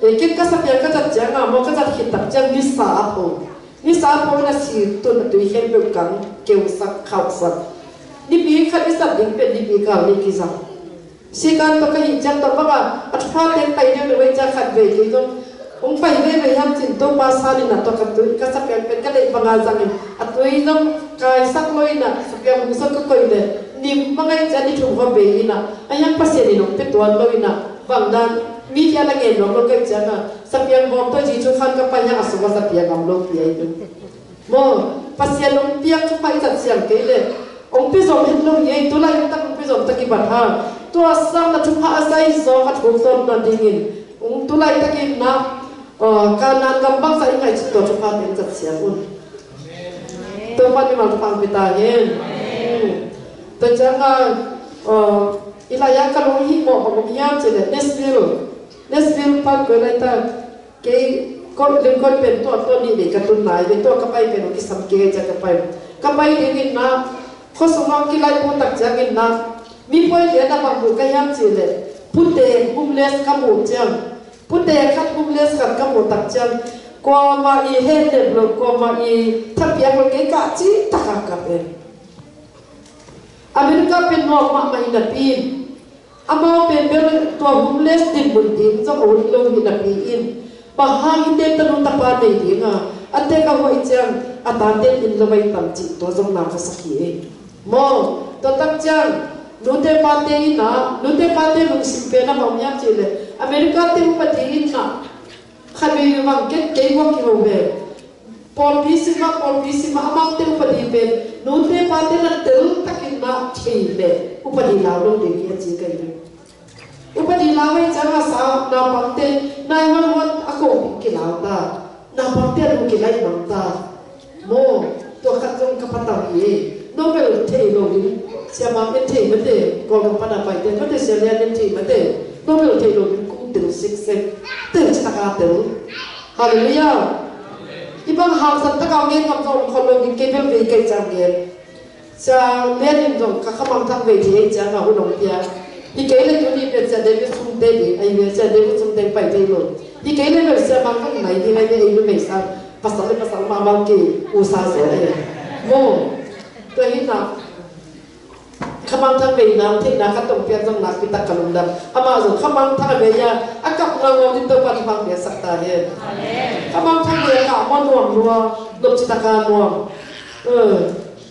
E, ken ka sapiang ka zat ciang a, maw ka zat khit tak ciang nisa a pho. Nisa a pho na si tun a tui khempeuh kang, keusak, khauhsak. Nipi khat i zat ding pen nipi kal ni kizang. Sikan tawh ka hih ciang tawh bangah a thupha teng pai deuh deuh ei cia khat vei kei zong hong pai veve hiam cin Topa san in ah tawh ka tui ka sapiang pen ka deih banga zangin a tui zong kaisak lo in ah sapiang hong zong ka koih le nim bang ei cia ni thum va bei in ah a hiang Pasian in hong pia tuan lo in ah bang dan mi kia na ngen nuam lo ka hih ciangah sapiang bawm tawh Jesu khan ka pai hiang a sung a sapiang am lo pi ei. Maw, Pasian hong piak thupha i zat siam kei leh hong pia zom het lo hi ei, tulaitak hong pia zomtak i bat ha. Tua sang na thupha a zai zawng a thuk zawn nadingin hong tulaitak in na Aw, Kanaan gam bangzah i ngaih cih tua thupha teng zat siang un. Topa mimal thupha hong pia ta hen. Tua ciangin, aw, i lai-ah ka lunghimawh bang om hiam cih leh Nashville, Nashville pan koi lai ta. Kei Lincoln pen tua, tua nih vei ka tun lai ve, tua ka pai pen hong kisam kei cia ka pai. Ka pai dingin na, khuasung hong kilaih peuh tak ciangin na, mi pawi lian a bang mu ka hiam cih leh, pute homeless ka mu ciang. Pute khat homeless khat ka mu tak ciang, kuamah i hehnem lo, kuamah i thapiak lo kei kah cih tak a ka pen. America pen nuam mahmah hi napi in, amau pen bel tua homeless dinmun ding zong a ut lo hi napi in, bang hang hi teh tanu tapa nei ding a, a tek a huai ciang a tate in lo mai tam cih tua zong na ka sak hi. Maw, tua tak ciang nute pate in a, nute pate lungsim pen a bang hiam cih leh America te upadi in a, khat vei bang ken kei hua kiho ve. Pawlpi sim ah, pawlpi sim ah, amaute upadi pen nute pate na tel takin na thei leh upadi lau lo ding hi a ci kei ve. Upadi lau ei ciang a sa naupangte nine one one a ko kilau ta. Naupangte a lu kilaih mang ta. Maw, tua khat zong ka patau hi. Nobel thei lo ding, siamang en thei mate, Kawlgam pana paite mate, Sia Lian en thei mate, Nobel thei lo ding kung tel siksek. Tel citaka tel. Halleluiah. I bang hangsan taka ngen ngam zong khol lo ding, kei bel vei kei ciang ngen. Sia Lian in zong ka khamangthang vei thei ei ciang a hun hong pia. Hi kei le tuni pen Sia David Sungte ding, ai ve Sia David Sungte pai thei lo. Hi kei le pen siamang zong nai ding ai ve ei ve meisa. Pasal le pasal mahmah kei usa sia ei. Maw, tua hi na. Khamangthang veina, theihna khat tawh piak zong nakpi tak ka lungdam. Amah zong khamangthang a vei a, a kap ngaungau ding Topa thupha pia sak ta hen. Khamangthang vei a kah maw nuam lua, lop citaka nuam.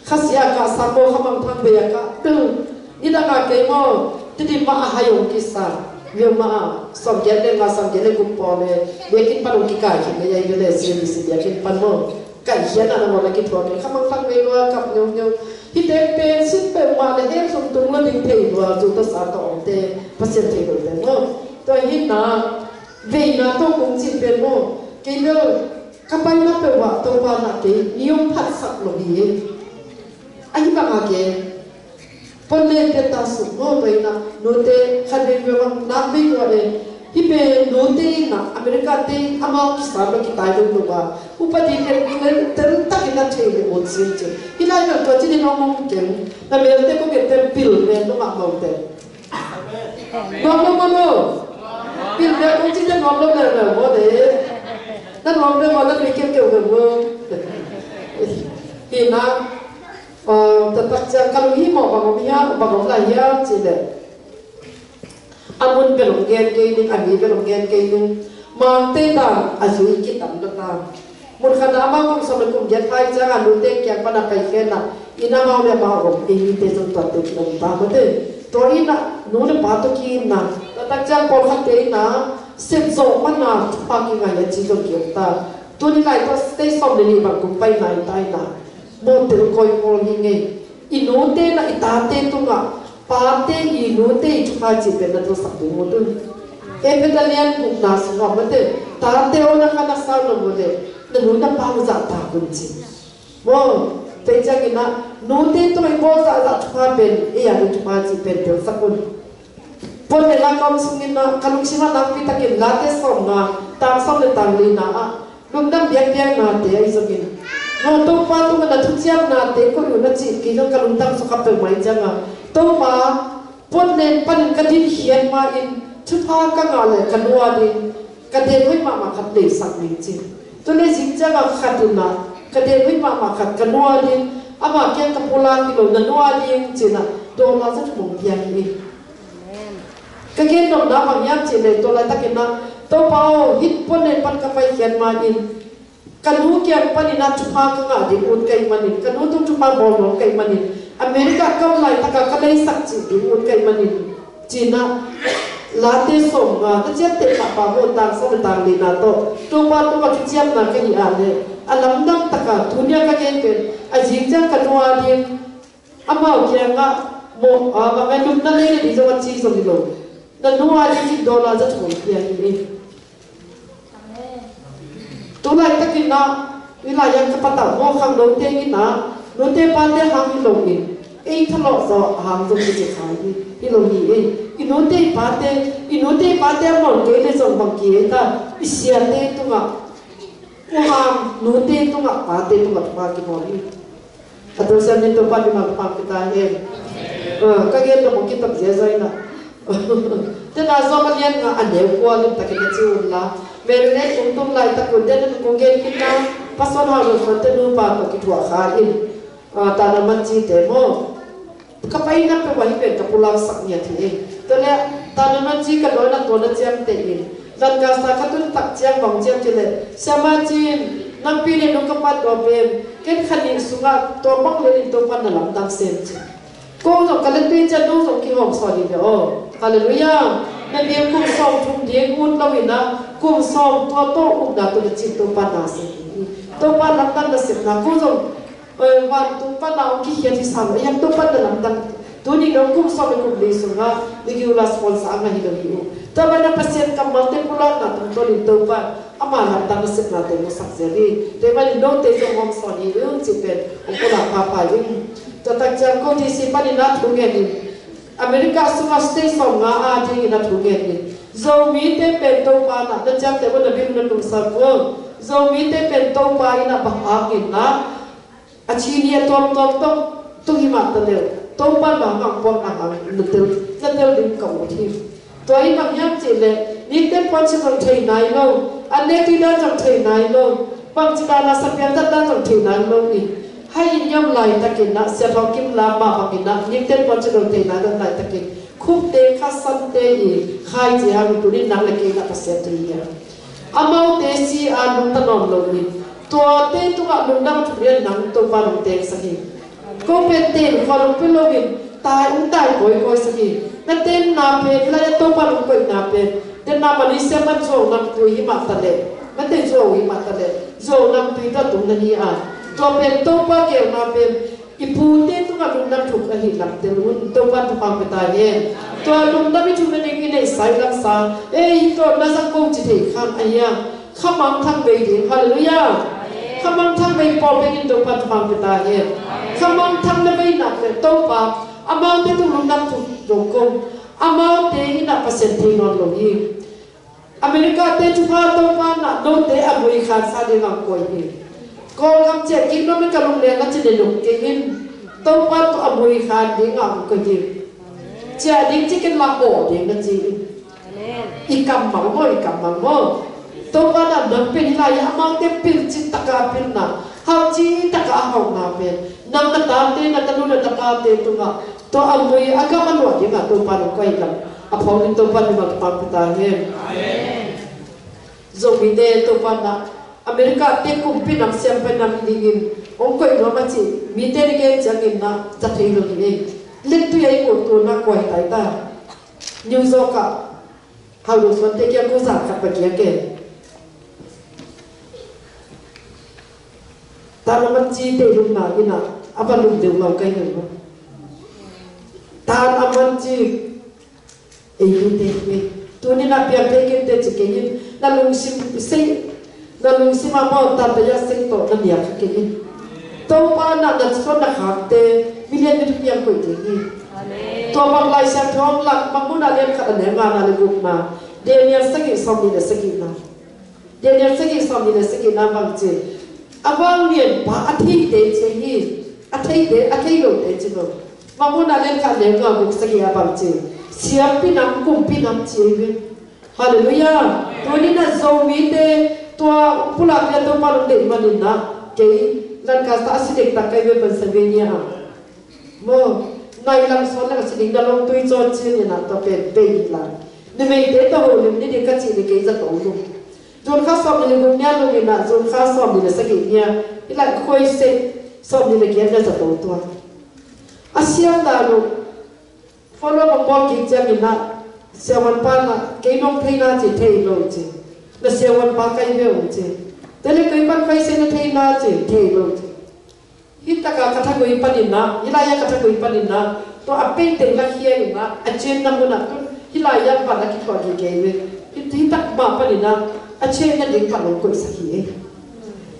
Khasia a kah sang maw khamangthang vei a kah tel. Nidang a kei maw, Tedim mah a hai hong kisa. Myo mah a, sawmgiat le nga, sawmgiat le guk pawl le, biakinn pan hong kikai khin le, yai ve le, C B C biakinn pan maw. Kaih hian a na ngawt a kithuak in khamangthang vei lua kap ngeungeu. Hihte pen sin peuhmah le hensung tung lo ding thei lua, zu tawh sa tawh omte Pasian thei lo pen maw. Tua hi na, veina tawh kung cih pen maw. Kei bel ka paina peuhmah Topa na kei mi hong phatsak lo hi. Ahi bangah kei Pon len pia ta suk maw, tua in a note khat vei vei bang nak vei tua e. Hih pen note in a America te in amau kisam lo kitai lo lo a, upadi pen tel tel takin a thei le ut sin ci. Hih lai bel tua ci din hong hong keng. Na melte ko gen tel pil pen nungah maute. Nuam lo maw lo. Pil pen hong ci tel nuam lo lel lel maw de. Na nuam lo maw, na tui keu keu lo maw. Hi na. Aa, taktak ciang ka lunghimawh bang om hiam, bang om lai hiam cih leh, a mun bel hong gen kei ning, a mi bel hong gen kei ning, Mangte dan a zui kitam na ta. Mun khat ah amau kum sawm le kum giat phai ciang a nute kiang pan a pai khen a, inn amau le amau om, ei mite zong tuate ki om ta mate. Tua inn ah nu le pa tawh ki-itna, taktak ciang pawlkhatte in a, sep zawh man a thupha kingai a ci zong ki om ta. Tuni lai tawh stage sawm le nih bang kum pai nai ta in a, Motel kawi pawl hi ngei. I nute na i tate tungah, pate i nute i thupha cih pen na tuasak ding ut un. Efesa lian gukna sungah mate, tate aw na kha na sau na mu le, na nu na pa uh zahtak un ci. Maw, tua ciangin ah, nute tungah i bawl zahzah thupha pen, ei a ding thupha cih pen telsak un. Pon le la ka om sungin ah, ka lungsim ah nakpi takin Late sawmnga, tang sawm le tang lina ah, lungdam biakpiaknate ahi zongin, no Topa tungah na thuciamnate koih un a cih kei zong ka lungtang sukha peuhmah hi ciangin, Topa, pon len panin ka dinkhiat ma-in, thupha ka ngah le ka nu a ding ka den hoih mahmah khat leisak ning ci. Tua le zing ciangin khat in ah, ka den hoih mahmah khat ka nu a ding, ama kiang ka pulak hi lo, na nu a ding ci-in ah, dollar za thum hong pia hi. Ka gen nopna bang hiam cih leh tua laitakin ah, Topa aw, hih pon len pan ka paikhiat ma-in, ka nu kiang panin ah thupha ka ngah ding ut ka hih manin, ka nu tung thupha bawl nuam ka hih manin, America ka om laitakah ka leisak cih ding ut ka hih manin, ci-in ah, Late sawmnga, ka ciamteh pahpah maw, tang sawm le tang lina tawh, Topa tungah thuciamna ka hih a leh, a lamdang takah, tuni-a ka gen pen, a zing ciang ka nu a ding, amau kiangah maw, a, bang a lupna lei le ding zong a ci zong hi lo. Na nu a ding in dollar za thum hong pia hi. Tu laitakin ah, i lai-ah ka patauh maw, khangnote in ah, note pate hang hi lo in, ei thalawh zawh hang zong kici kha hi, hi lo hi ei. I note i pate, i note i pate a mawl kei le zong bang ki ei ta, i siate tungah, u hang note tungah pate tungah thupha kibawl hi. A Topa min thupha kipia ta hen. Ah, ka gen dong kitam ziazai na. Tena zong a lian nga a neu kua lim takin a ci un la. Mary le kum tum laitak un tena kong gen khin na. Pastor Hau Lun Suan te nupa tawh kithuah kha in. Ah, tana man ci te maw. Ka pai na pe wa hi pen ka pulak sak ngiat hi. Tua le tana man ci ka dawi na tua na ciam te in. Lancaster ka tun tak ciang bang ciam ci le. Siama cin, nang pi le nung ka pat tua pen. Ken kha nih sungah tua bang le in Topa na lamdang sem ci. Ko zong ka le tui cian nung zong kihawm sawn hi ve aw. Halleluiah. Na biang kum sawm thum ding ut lo in ah, kum sawm tua tawh ukna tua na cin Topa na sem hi. Topa lamdang na sepna ko zong, eh, vantung pan a hong kikhiat hi sam lo. Hiam Topa na lamdang. Tuni dong kum sawm le kum li sungah, Nicolas sponsor a ngah hi lo hi uh. Tua ban a Pasian kammalte pulakna tungtawnin Topa ama lamdang nasepnate musak zel hi. Tua manin note zong hong sawn hi uh cih pen hong pulak papa in. Tua tak ciang ko D C panin a thu ngen in. America sungah state sawmnga a dingin a thu ngen in. Zomite pen Topa na na ciamteh uh na bim na nungsak uh. Zomite pen Topa in a bang hangin na a ci ni a tuamtuam tawh tung hi mah ta leh, Topa na hang puakna hang na tel, na tel ding ka ut hi. Tua hi bang hiam cih leh, ningte puan ci zong thei nai lo, an nek tui dan zong thei nai lo, bangci dan a sapiang zat dan zong thei nai lo hi. Hai in niam laitakin ah, Sia Thawng Kim Lam mah bangin ah, ningte puan ci zong thei nai lo laitakin, khukte, khasante i khai ci hang i tunin nang le kei na Pasian thei hi a. Amaute si a lungta nawn lo in, tuate tungah lungdam thum rian nang Topa nong tengsak hi. Ko pen ten khua lungpil lo in, tai ung tai kawikawi sak hi. Na tenna pen, i lai-ah Topa nong koihna pen, tenna Malaysia pan zuau namtui hi mah ta leh, na te zuau hi mah ta leh, zuau namtui tua tung na hi a. Tua pen Topa geelna pen, i pute tungah lungdam thuk ahi lam tel un, Topa thupha pia ta hen. Tua lungdam i thuk nading i neihsa i laksa, ei, hi tawh na zang ko ci thei khan ahi a. Khamangthang vei ding, halleluiah. Khamangthang vei pawl bengin Topa thupha pia ta hen. Khamangthang na vei nak le Topa, amaute tung lungdam thuk dong ko. Amaute in a Pasian thei nawn lo hi. America te thupha Topa na note a mui khansa ding a koi hi. Kawlgam ciah kik nuam in ka lungleng a ci le lung kei in. Topa tawh a mui khan ding a koi hi. Ciah ding ci ken la aw ding na ci in. I kam mang maw, i kam mang maw. Topa na nang pen hi lai a amaute pil ci taka pilna. Hau ci taka a hauna pen. Nang na tate, na tanu, na tapate tungah. Tua a mui a gam a luah dingah Topa nong koih lam a phawk in Topa mimal Topa pia ta hen. Zomite Topa na America te kumpi nam siampai nam dingin hong koih nuam a cih mite ni gen ciangin na za thei lo hi ei. Lettui a i muh tu na kuai tai ta. New York ah Hau Lun Suan te kiang ko za khat pa kiang ke. Tan a man ci te lum na ina a va lum deuh lo kai ngai lo. Tan a man ci ei lu te hi. Tuni na piang te kin te ci kei in na lungsim sei, na lungsim a maw tan te ya sei tawh na niak kei in. Topa na na suan na khak te million ni piang koi te hi. Tua bang Lai Siangtho lak bang mun a lian khat a neu nga na le guk na Daniel sagih sawm nih le sagih na. Daniel sagih sawm nih le sagih na bang ci. A vanglianpa a theite ci hi. A theite, a thei lote ci lo. Bang mun a lian khat neu nga guk sagih a bang ci. Siampi nam kumpi nam ci hi. Halleluiah. Tuni na Zomite tua pulak lian Topa nong deih manin na kei Lancaster a si dektak kai ve Pennsylvania a. Maw, nai lam sawn le ka si ding na lawmtui cawn cin in ah tua pen bei hi lai. Numeite tawh ho lim ni ding ka cih ni kei zato lum. June kha sawm ni le guk nia lum in ah June kha sawm ni le sagih nia. Hi lai khuai seh sawm ni le giat nia zato tua. A siam dan uh. Follow bang bawl kik ciang in ah siavuanpa in ah kei nong theina ci thei lo ci. Na siavuanpa kai ve uh ci. Te le kei pan khuai seh na theina ci thei lo ci. Hih takah ka thagui panin ah, hih lai-ah ka thagui panin ah, tua a peiteng lakhia in ah, a cianna munah tun, hih lai-ah van a kithuah gige ve. Hih, hih tak mah panin ah, a cianna ding pan hong koihsak hi ei.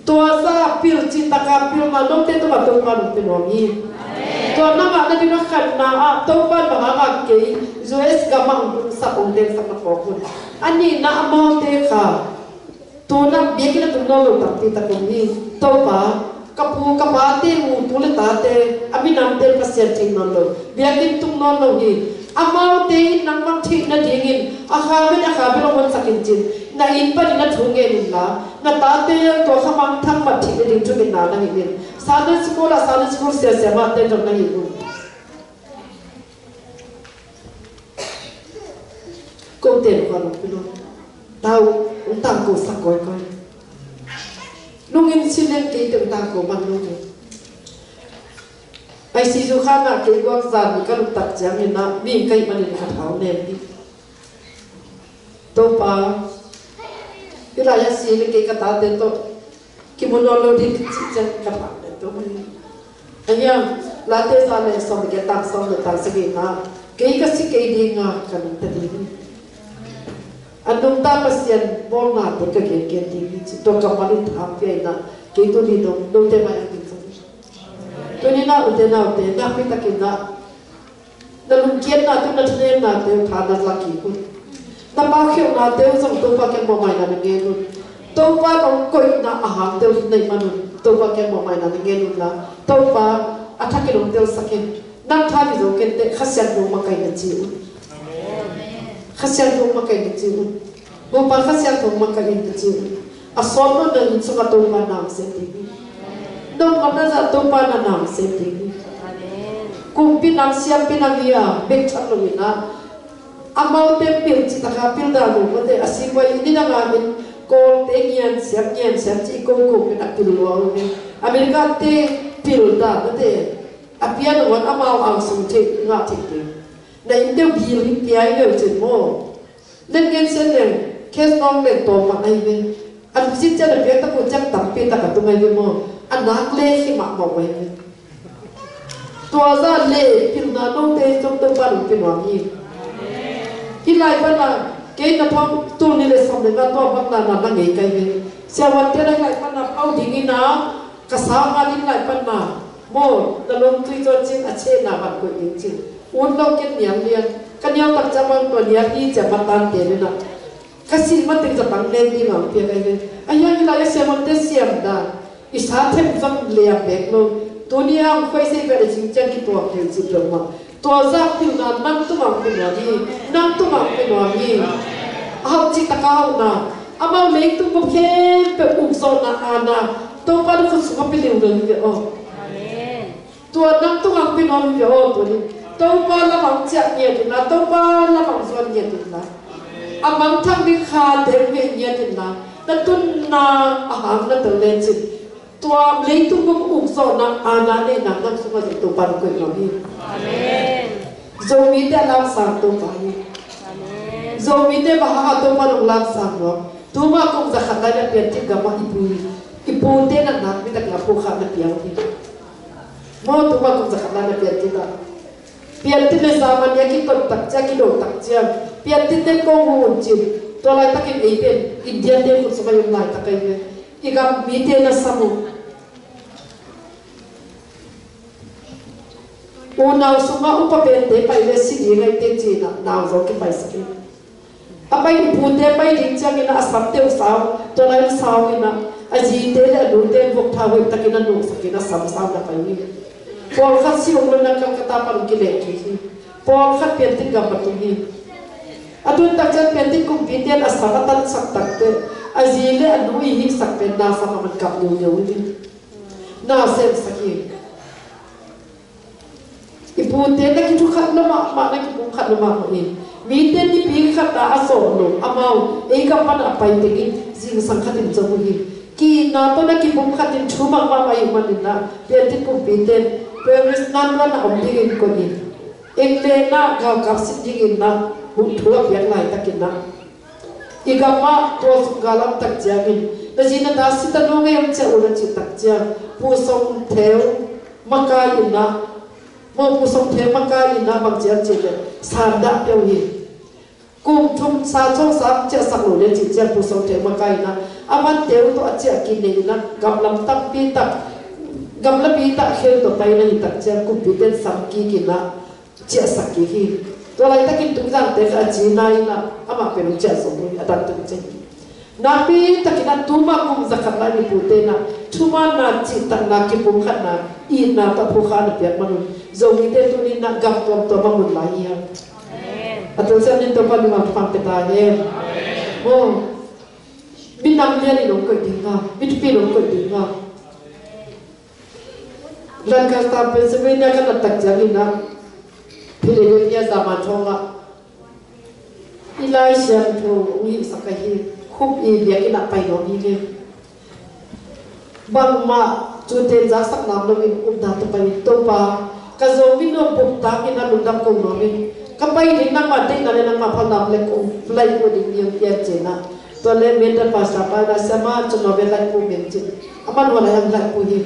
Tua zah pil cih taka pilna note tungah Topa nong pia nuam hi. Tua nangah na ding a khatna ah Topa bang hangah kei U S gamah hong tungsak hong tengsak na phawk un. A nihna amaute kha tu-in ah biakinn a tung nawn lo tampi tak om hi. Topa, ka pu ka pate uh, tu le tate, a minamte Pasian thei nawn lo, biakinn tung nawn lo hi. Amaute in nangmah theih nadingin a kha bel a kha bel hong honsak in cin, na inn panin na thu ngen unla, na tate tua kha mangthang mat theih nading thungetna na hilh in. Sunday school ah Sunday school siasia mahte zong na hilh un. Kote lo ka lo pilo. Tau, ung tang ko sa koi koi. Nung in sin len kei te ung tang ko man lo kei. Ai si zu kha na kei guak zan ni ka luk tak ciang in na mi kai man in ka thau nen ni. Topa, i lai a si len kei ka tate to. Kimu nawn lo ding cih ciang ka thak le tum hi. A hiang, Late za le sawm le giat tang sawm le tang sagihna, kei ka si kei dinga ka nungta ding hi. A nungta Pasian bawlnate ka gengen ding hi ci, tua kammal in tha pia in ah, kei tuni dong note mai a ding sawm hi. Tuni na ute naute nakpi takin ah, na lungkiatnate uh, na thanennate uh tha na la kik un. Na paukhialhnate uh zong Topa kiang mawhmaina na ngen un. Topa nong koihna a hangte uh na hih man un Topa kiang mawhmaina na ngen un la, Topa a thakin hong telsak in. Nang tha hi zo kei teh Kha Siangtho makaih na ci un. Kha Siangtho makaih na ci un. Topa Kha Siangtho makaih in na ci un. A sawt lo na inn sungah Topa na hong sem ding hi. Nong ngamna zah Topa na na hong sem ding hi. Kumpi nang siampi nang hi a, bek tham lo in ah, amaute pil cih taka pil dah lo mawte, a si buai in i dang a in Kawlte ngian siam ngian siam cih i ko ko in a pil lua lo hi. America te pil dah mawte, a pia nong wan amau ang sung thei ngah thei ding. Na innte uh bil hi pia i ngeu cin maw? Len ngen sen leng, case nong leng tawm mah ahi ve. An visit cian a piak tak uh ciang tampi tak a tung ahi ve maw? A nak le hi mahmah uh ahi ve. Tua zah le pilna note zong Topa nong pia nuam hi. Hih lai pana kei na thawng tul nih le sawm le nga tua bang na na na ngei kai ve. Siavuante na hih lai pana pau ding ina ka sa ngan hih lai pana maw na lawmtui zaw cin a chehna van koih ding cin. Ut lo ken nial lian ka nial tak ciang bang tua nial hi ciang matan te nena. Ka sih mateng zatang len ding ang piak ahi ve. A hiang hi lai a siam amte siam dan. I sa them zong liam bek lo. Tuni a ang khuai sei vet a cing ciang kituak thei cip lo mah. Tua zah pilna nang tung ang pia nuam hi. Nang tung ang pia nuam hi. A hauh cih taka hauhna. Amau leitung bup khempeuh ukzawhna aana Topa na khut sungah pia liu lo hi ve aw. Amen. Tua nang tung ang pia nuam hi ve aw, tuni. Topa lamang ciah ngiat inla, Topa lamang zuan ngiat inla. A mangthang ding kha deng ve ngiat inla. Na tunna a hang na tel lecin. Tua leitung bup ukzawhna aana neihna nang sungah zong Topa na koih nuam hi. Amen. Zomite a laksang Topa hi. Amen. Zomite bang hangah Topa nong laksang nuam? Tuma kum zakhat lai na Piantit gamah i pu, i pute natna mi tak la pu khat na piang hi. Maw, tuma kum zakhat lai na Piantit ah. Piantit le Germany a kitot tak ciang, kido tak ciang, Piantit te kong hu un cin. Tua laitakin ei pen India te khut sungah i om laitak ahi ve. I gam mite na sam uh. Unau sungah upa pente pai le si ding ahi teh ci-in ah nau zong kipaisak hi. A pai i pute pai ding ciangin ah a samte uh sau, tua lai uh sau in ah a zite le a nute in vok tha hoih takin a nuhsak in a sam sau na pai hi. Pawlkhat si ung lo in ah Calcutta pan ung kileh kik hi. Pawlkhat Piantit gam pan tung hi. A tun tak ciang Piantit kumpite in a sam a tansak tak teh a zi le a nu i hihsak pen na sam a man kap ngeungeu hi. Na semsak hi. I pute na kithu khat lo mahmah, na kipum khat lo mahmah hi. Mite nipi khat a a sawh lo amau ei gam pan a pai tengin zingsang khat in zong uh hi. Ki-itna tawh na kipum khat in thu mahmah mah i hih manin ah Piantit kumpite in Paris nanluan a om dingin koih in, England ah galkap sin dingin ah hong thu a piak laitakin ah I gam ah tua sung gal a om tak ciangin na zi na ta si ta nung ei om ciah un a cih tak ciang Pu Song Theu makai in ah, maw, Pu Song Theu makai in ah bang ciam cih leh sandah pia uh hi. Kum thum sa chong sa ciahsak lo le cih ciang Pu Song Theu makai in ah A vante uh tawh a ciah kik nei in ah, gamlam tampi tak, gamlapi tak khel tawh pai na hi tak ciang, kumpite in sam kik in ah ciahsak kik hi. Tua laitakin Tungzangte kha a ci nai in ah, amah pen hong ciah zo hi, a dang tung ciang. Nakpi takin ah tuma kum zakhat lai ni pute in ah, thumanna, cihtakna, kipumkhatna, itna tawh phukha na piak man un, Zomite tuni in ah gam tuamtuam a mun lai hi hang. A Topa min, Topa min mah thupha pia ta hen. Oh. Minam lian in hong koih ding a, mipi in hong koih ding a. Lancaster, Pennsylvania ka nat tak ciangin ah, Philadelphia Zaman thawng ah i Lai Siangtho hong hihsak ahi, khuk i biakinn ah pai nuam hi ve. Bangmah cute zaksak nam loin upna tawh pai in, Topa, ka Zomi nuam bup takin a lungdam ko nuam in, ka pai ding nangmah deihna le nangmah phatna le kong laih ko ding ni hong kiat ciang ah. Tua le Menta pastor pa in ah, Siama, cun nuam ve, laih ko meng cin. Aman hua lai hang laih ko hi.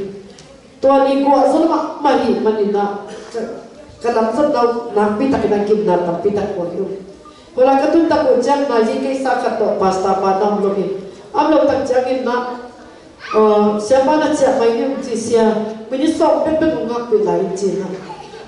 Tua ni guah zon mahmah hi manin ah, ka, ka lam zon lo nakpi takin a gimna tampi tak ko hi. Hua lai ka tun tak uh ciang na, zi kei sa khat tawh pastor pa na om lo hi. Om lo tak ciangin ah, Aa, siapa na ciah mai ni, hong ci sia, minit sawm bekbek hong ngakpih lai in ci-in ah.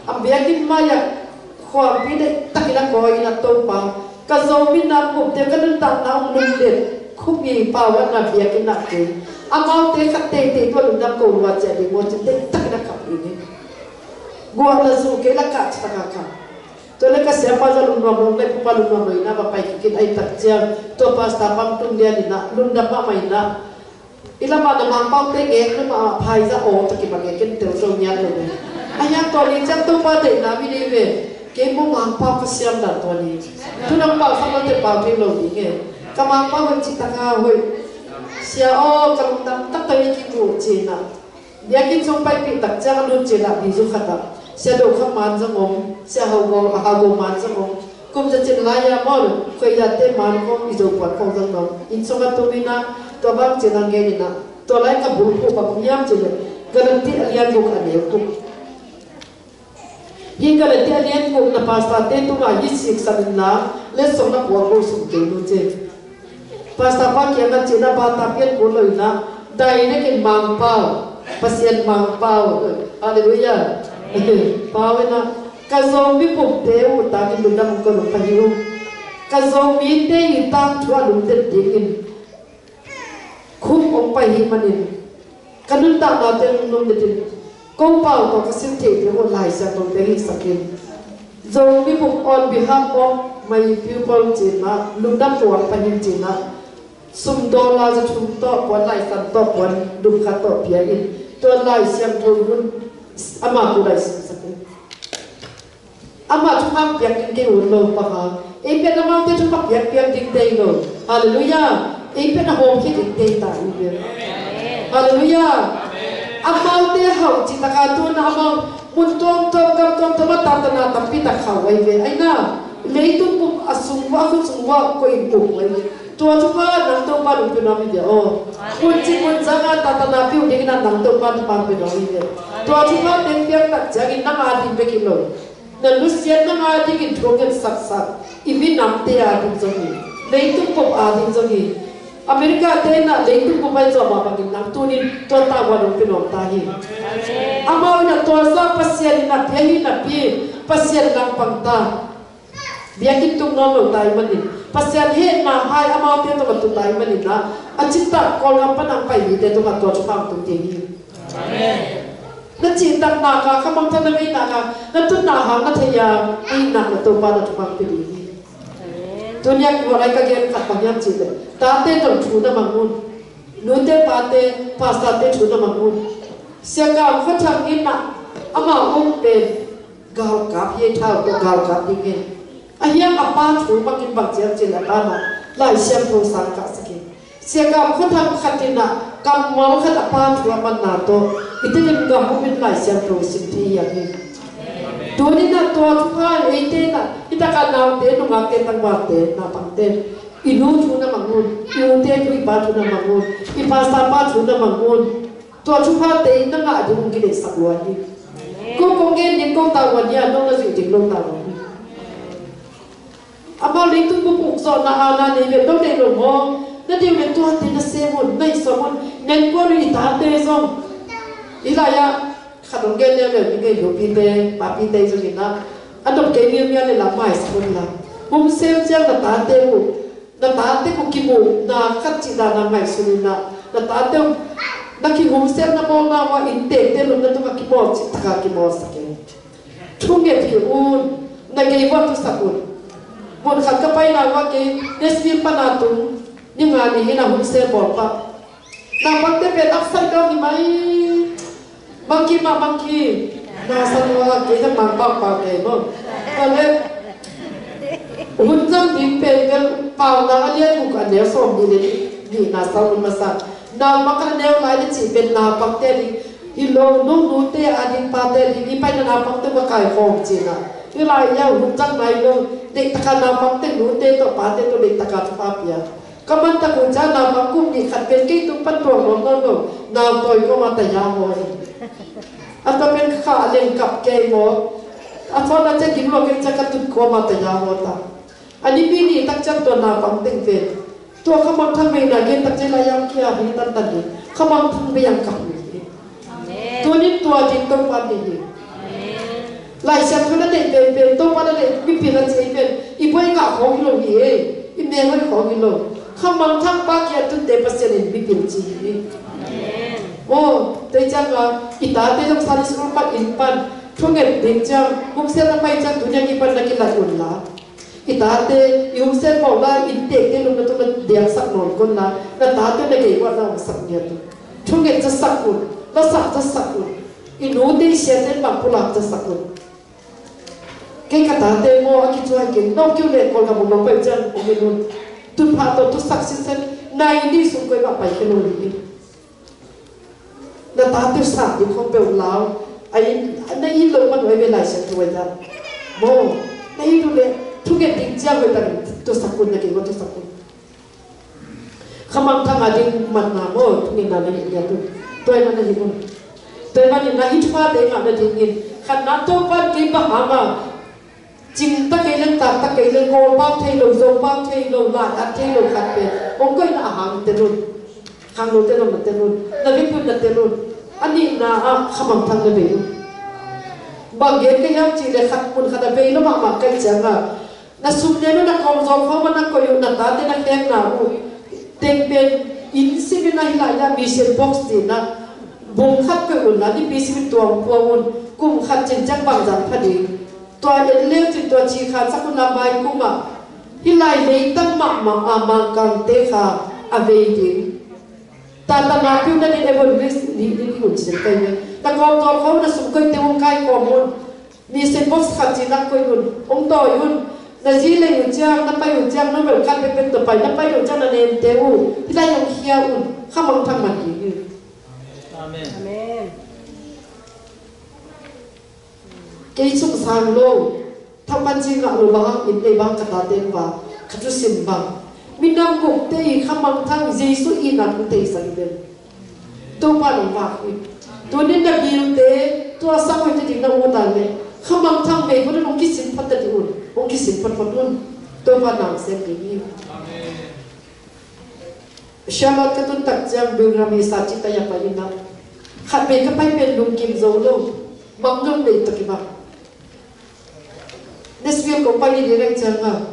A biakinn mai-ah khuampi deih takin a kawi in ah, Topa, ka Zomi nam gupte ka nuntakna hong lunglet, khuami pau a na biakinn ah kei, amaute khat teitei tua lungdam ko lua ciah ding maw ci-in deih takin a khap in hi. Guah la zu kei la kah ci tak a khap. Tua le ka siapa zong lungnuam lo, ka pupa lungnuam lo in ah va pai kik in, ahih tak ciang tua pastor pa hong tung lian in ah, lungdam mahmah in ah, i lamah na Mangpaute ngek, na mah phaiza aw, tak i bang ngek, ken tel zo ngiat lo ve. A hiang tua ni ciang Topa deihna mi nei ve. Kei maw Mangpau ka siam dan tua ni. Tu nang pau sa lo te pau thei lo ding e. Ka Mangpau hoih cih tak a hoih. Sia aw, ka lungdam taktak i kimu ci-in ah. Biakinn sung paipih tak ciang a lut cil ah bizu khat ah Sia Do Kham Man zong om, Sia Hau Go, a Hau Go Man zong om. Kum za cin lai-a maw, Khuaidate Man khawng, i Zopuan khawng zong om. Inn sung a tum in ah, tua bang cil a ngen in ah, tua lai ka bulphuh bang hiam cih leh, Galati a lian guk a neu guk. Hih Galati a lian guk na pastorte tungah hih siksan inla, letsong na puak lo sung kei nu ci. Pastor pa kiangah cih na bata pian kul lo in ah, direct in Mangpau, Pasian Mangpau. Halleluiah. Pau in ah, ka Zomi bupte uh takin lungdam ko lungdam hi uh. Ka Zomite i tangthu a lungdet dingin khuk hong pai hi manin, ka nuntaknate hong lungdet in, ko pau tawh ka sim theih ding uh Lai Siangtho teng hihsak in, Zomi bup on behalf of my people ci-in ah, lungdam ko hong pai hi ci-in ah, sum dollar za thum tawh puan, lai san tawh puan, dum khat tawh pia in, tua Lai Siangtho hun amah ko lai simsak in. Amah thupha piak ding kei ut lo, pahal. Ei pen amaute thupha piak piak ding tei lo. Halleluiah. Ei pen a hawm khit ding tei ta hi ve. Halleluiah. Amaute hauh cih tak a tu-in ah amau mun tuamtuam, gam tuamtuam ah tatana tampi tak khauh ahi ve. Ahi na, leitung bup a sung uah, a khut sung uah koih in uk ahi ve. Tua thupha nang Topa nong pia nuam hi ve aw. Mun cih mun zang a tatana pia uh dingin ah nang Topa thupha pia nuam hi ve. Tua thupha teng piak tak ciangin nang a ding bek hi lo. Na nusiatna ngai dingin thu ngen saksak i minamte a ding zong hi. Leitung bup a ding zong hi. America te in ah leitung bup a i zawh mah bangin nang tuni-in tua tangval hong pia nuam ta hi. Amau in ah tua zah Pasian in ah pia hi napi, Pasian langpang ta. Biakinn tung nawn lo ta ahih manin, Pasian hehna hai amaute tawh a tu ta ahih manin ah, a cihtak Kawlgam pan a hong pai mite tungah tua thupha hong tung ding hi. Amen. Na cihtak nak a, khamangthang na ngei nak a, na tun nak hang na thei a, na it nak na Topa na thupha pia ding hi. Tuni a kua lai ka gen khat bang hiam cih leh, tate tawh thu na mang un. Nute pate, pastorte thu na mang un. Sia Kam Kha Thang in ah, amah um pen galkap hi, thau tawh galkap ding hi. A hiang a pa thu mang in bang ci hiam cih leh a pa in ah Lai Siangtho sang kah sak hi. Sia Kam Kha Thang khat in ah kammal khat a pa thu a manna tawh i tedim gam bup in Lai Siangtho sim thei hiam hi. Tuni in ah tua thupha eite in ah, hi tak a naute, nungakte, tangvalte, naupangte, i nu thu na mang un, i ute thu, i pa thu na mang un, i pastor pa thu na mang un. Tua thuphate in na ngah ding hong kideihsak lua hi. Ko kong gen ding, ko tavuan hi a, nong na zuih ding lo tavuan hi. Amau leitung bup uk zawhna a na nei vet lo, nei lo maw? Na deih uh leh tuate na sem un, na i sawm un, na innkuan un, i tate zong. Hih lai-ah khat hong gen leuleu ni, kei nupite papite zong in ah, a nop kei miamia leh la maisak un la. Hun sem ciang na tate uh, na tate uh kimuhna khat cih dan a ngaihsun in ah, na tate uh na kihumsiatna bawlna uh ah inntekte lutna tungah kibawl cih takah kibawlsak e. Thunget hi un, na gei uah thusak un. Mun khat ka paina uah kei Nashville pan a tung ni nga ni in a hun sem bawl pah. Naupangte pen upside down hi mai. Monkey mah monkey. Na san uah kei zong mang pau pau kei maw. Tua leh hun zang ding pen bel Paunak a lian guk a neu sawmnih leh nihna sang hun masa. Naupang khat a neu lai leh cih pen naupangte ding hi lo, nungnute a ding pate ding hi, paina naupangte va kaikhawm cihna. Hih lai-ah hun zang nai lo, deihtakin naupangte nute tawh pate tawh deihtakin thupha pia. Ka man tak uh ciang naupang kum nih khat pen kei tung pan tuang nawn nawn lo, nau tawi kawma taya haw hi. A tua pen kha a leng kap kei maw. A thawn a ciang gim lua kei ciang ka tut kawma taya haw ta. A nipi nih tak ciang tua naupang teng pen tua Kha Mangthang veina gen tak ciang lai-ah kia hi tantan hi. Kha Mangthang vei ang kap hi. Amen. Tunin tua ding Topa deih hi. Amen. Lai Siangtho na deih penpen Topa na deih mipil a ci ei pen i buai ngah khawng hi lo hi ei. I meng hoih khawng hi lo. Kha Mangthang pa kia tutte Pasian in mipil ci hi. Amen. Aw, tua ciangin i tate zong Sunday school pan, inn pan thunget ding ciang, hun sem na pai ciang tuni a kipan na kilat un la. I tate i hun sem bawl lai, inntekte lutna tungah diangsak nawn kei un la, na tate na gei uah na hong sak ngiat un. Thunget zasak un, lasak zasak un. I nute i siate in bang pulak zasak un. Kei ka tate maw a kicuai kei, no kiu leh Kawlgam hong pai ciang hong in un. Thupha tawh thusak sitset, nai nih sung koi mah pai kei lo hi. Na tate uh sang ding khawng peuh lau. A inn, na it loh man uh a i ve Lai Siangtho a i dah. Maw, na it uh leh thunget ding ciang hoih takin thusak un, na gei uah thusak un. Kha Mangthang a ding matna maw, thungetna na hih ngiat un. Tua ahih manin na hih un. Tua ahih manin na hih thupha te ngah nadingin khatna Topa in kei bang hang a Cing ta kei leng, tak ta kei leng, Kawl pau thei lo, Zo pau thei lo, lai at thei lo khat pen hong koihna a hang tel un. Khangnote zong na tel un, na vekpi un na tel un. A nihna ah Kha Mangthang na vei un. Bang gen ka hiam cih leh khat mun khat a vei lo mahmah ka hih ciangin na sum nen un, na kawmzaw khawng ah na koih uh, na tate na khekna uh teng pen inn sim in ah, hih lai-ah mission box cih in ah bung khat koih un la, nipi sim in tua hong pua un. Kum khat cin ciang bangzah pha ding. Tua en leu cin tua ci khansak un la, mai kum ah hih lai leitang mahmah a Mangkangte kha a vei ding. Tata na piu na ding evangelist nih ding hi un ci den kai ve. Na kawmzaw khawng na sum koihte hong kaikhawm un. Mission box khat cin ah koih un. Hong tawi un. Na zi lei uh ciang, na pai uh ciang, na welcome pekpek tawh pai, na pai uh ciang na nente uh hih lai hong khia un. Kha Mangthang man ding hi. Amen. Amen. Kei sung sang lo, thaman ci ngah lo bang, inn nei bang, ka tate in bang, ka thusim bang, minam gukte i Kha Mangthang Jesu itna thu theisak hi ven. Topa in hong vak hi. Tunin na bilte, tua sang hoihte ding na ut a leh Kha Mangthang vei phot un, hong kisin phot ta ding un, hong kisin photphot un. Topa in na hong sem ding hi. Amen. Charlotte ka tun tak ciang Birmese a cih tak a pai in ah, khat vei ka pai pen lungkim zo lo, mang lo, lei tawh kibang. Nashville kong pai ni ding reng ciangin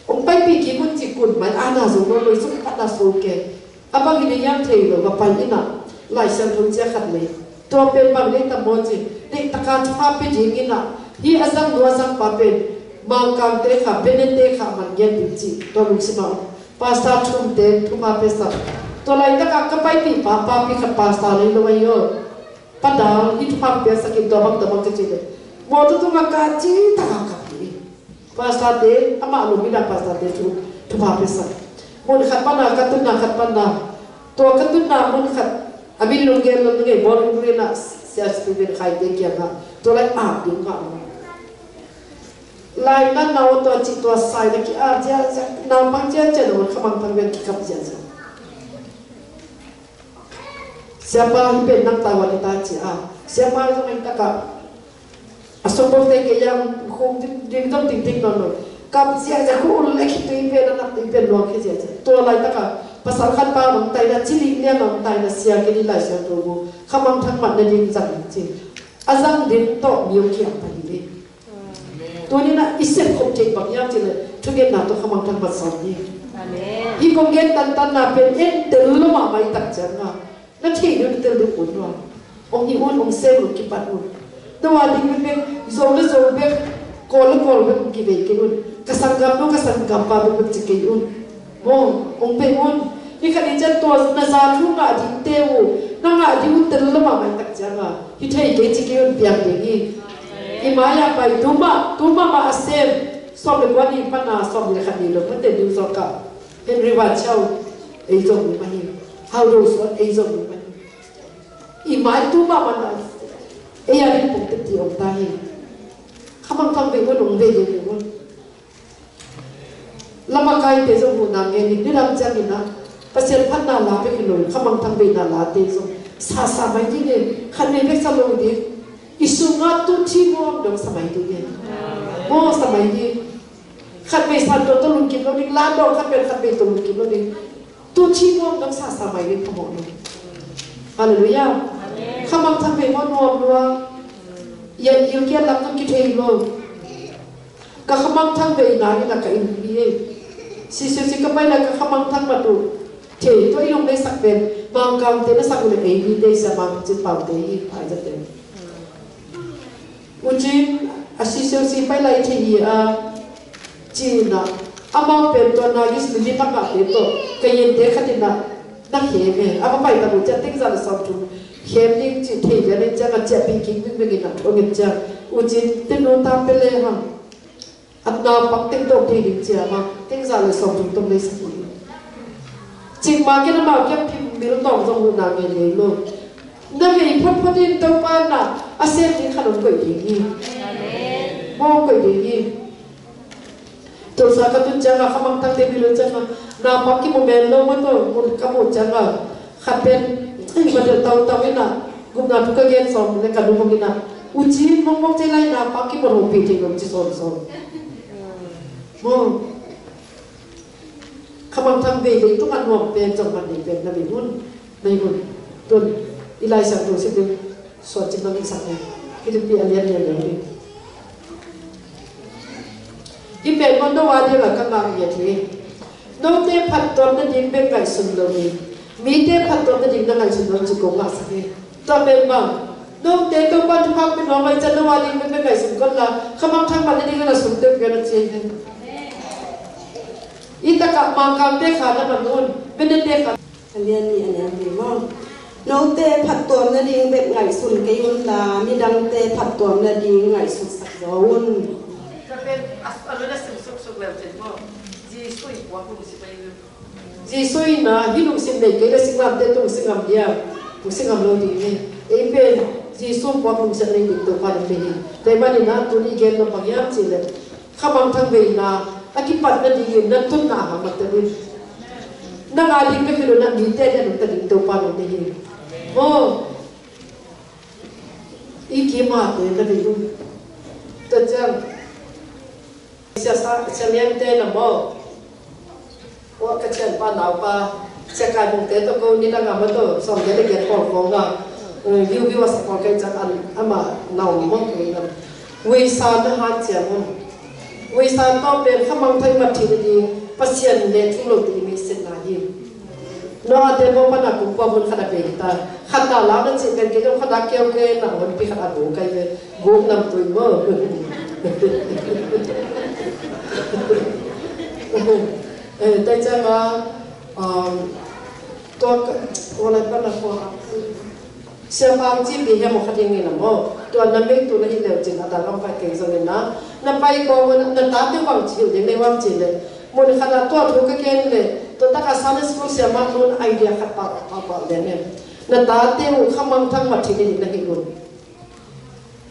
hong paipih kik un ci, kun mai a na zo lo, lo sung khat na so ke. A bang hi ding hiam thei lo, va pai in ah, Lai Siangtho cia khat lei. Tua pen bang lei tam maw ci, deih taka thupha pia ding in ah, hih a zang nu a zang pa pen Mangkangte kha, Benete kha man ngiat ding ci, tua lungsim ah Pastor thumte thupha piasak. Tua laitak ah ka paipih pa, papi khat pastor lei lo ahi aw. Pa Dal, hih thupha piasak in, tua bang, tua bang ka cih leh, mawtaw tungah ka ci taka kap hi. Pastor te, amah lum in ah pastor te thu, thupha piasak. Mun khat pan a, ka tunna khat pan a, tua ka tunna mun khat, a min lunggel lo, ngei bawl lunggel in ah, Sia Stephen Khaite kiangah tua lai ap ding ngah lo. Lai na nau tua cih tua sai na ki-ap ziahziah, naupang ciacia na mun Kha Mangthang ven kikap ziahziah. Siapa, hih pen nang tavuan hi ta ci a. Siapa zong hi takah a sopok te kei a, khum ding, ding zong ding ding nawn lo. Tap ziahziah khu ul le khitui pen a nak tui pen luang khia ziahziah. Tua laitaka pasal khat pa bang taina, ci ling liang bang taina, sia kei ni Lai Siangtho bu khamangthang mat nading zang ci. A zang ding tawh mi hong kiam pah hi ve. Tuni-in ah i sep khop theih bang hiam cih leh thungetna tawh khamangthang mat sawm ni. Amen. Hih kong gen tantanna pen en tel lo mahmah i tak ciangin ah na theih ding tel ding un ua. Hong hi un, hong sem un, kipan un. Na wa ding bek bek, zo le zo bek, kawl le kawl bek hong kivei kei un. Ka sanggam no, ka sanggampa bek bek ci kei un. Maw, hong bei un. Ni khat ni ciang tua na za thu ngah dingte uh, na ngah ding uh tel lo mahmah i tak ciangin ah hi thei kei ci kei un, piang ding hi. I mai-ah pai, tu mah, tu mahmah a sem. Sawm le kua ni pan a sawm le khat ni lo, mate New York ah Henry Van Chau ei zong ni mah hi. Hau Do Suan ei zong ni mah hi. I mai tu mahmah na ei a ding pong teti om ta hi. Khamangthang bei un, hong bei ding un. Lamakaite zong huhna ngen in, nidang ciangin ah Pasian phatna la bek hi lo, khamangthang veina late zong sa sa mai ding e. Khatvei bek sa lo ding. I sungah tu thi muam dong sa mai ding e. Maw, sa mai ding. Khatvei sa tawh tawh lungkim lo ding, la dong khat pen khatvei tawh lungkim lo ding. Tu thi muam dong sa sa mai ding, phamawh lo. Halleluiah. Khamangthang vei maw, nuam lua. Yan gil kiat lam tawh kithei lo. Ka khamangthang veina in a ka innpi ei. Sisiusi ka paina ka khamangthang mat uh thei tua i hong leisak pen Mangkangte na sak uh le ei ni te sia Mang Cin Paute hi, Phaizate. U Cin a sisiusi pai lai thei hi a, ci-in ah amau pen tua Nagis Lily pangahte tawh ka yente khat in ah na khem e. A va pai tak uh ciah tengzah le sawmthum khem ding cih thei lian in ciang a ciahpih kik bingbing in ah thu a nget ciang U Cin tenu tam pe le hang. A naupang teng tawh kei ding cia mah, teng za le sawm tung tawh lei sak hi. Cikmah ken amau kiang phim mil tawng zong huhna ngei ngei lo. Na vei photphot in Topa na a sem ding khat hong koih ding hi. Amen. Maw, hong koih ding hi. Tulsa ka tun ciangah, khamangthang te mil ciangah, naupang kimu men lo mah tawh, mun ka muh ciangah, khat pen, ei, va delh tautau in ah, gupna thu ka gen sawm le ka nu bang in ah, U Cin, mawkmawk cei lai naupang kimu hopih thei lo ci sawmsawm. Maw. Khamangthang vei vei tungah nuam pen, zong man nei pen na vei hun, nei hun. Tun, i Lai Siangtho sim ding, suan cin bang in sak nei. Philippi a lian lian lian ding. Hih pen maw, no a dingah ka ngak ngiat hi. Note phattuam nading bek ngaihsun lo hi. Mite phattuam nading na ngaihsun lo ci ko ngahsak hi. Tua pen bang, note Topa thupha pia nuam ahih ciang no a ding bek ngaihsun kei un la, khamangthang mat nading na sum teh pia na ci hi. I takah Mangkangte kha na man un, Benete kha. A lian nih a lian nih maw. Note phattuam nading bek ngaihsun kei un la, midangte phattuam nading ngaihsutsak zaw un. Jesuh in ah hih lungsim nei kei le singlamteh tung singam dia, tung singam lo ding hi. Ei pen Jesuh puak lungsim nei ding Topa na pe hi. Tua ahih manin ah tuni gen nuam bang hiam cih leh, khamangthang veina a kipat nadingin na tunna hang mate in. Nang a ding bek hi lo, na mite a ding ta ding Topa na pe hi. Maw. I kimate na pe hi. Tua ciang Sia sa, Sia Liante na maw. Ua ka cianpa naupa, Sia Kai Mungte tawh ko ni dang a maw tawh, sawm le giat pawl khawng a, eh, viu viu a sa pawl kei ciang an, amah nau maw ko na. Weisa na han ciang un. Weisa tawh pen khamangthang mat theih nading, Pasian le thu lo ding mi sin na hi. Noah te maw pan a kum kua hun khat a pe hi ta. Khat na lau na cih pen kei zong khat a keu kei na hun pi khat a bu kai ve. Guk nam tui maw. Eh, tai ciang a, um, tua ka, tua lai pan a kua. Siapa hong ci pi hiam aw kha ding in a maw. Tua na mei tu na hi leu cin a ta lam pai kei zong in na. Na pai kawm na tate bang ci hilh ding nei bang ci le. Mun khat a tua thu ka gen le. Tua tak a Sunday school siapa nun idea khat pah, pah, pah le ne. Na tate uh khamangthang mat theih ding na hi un.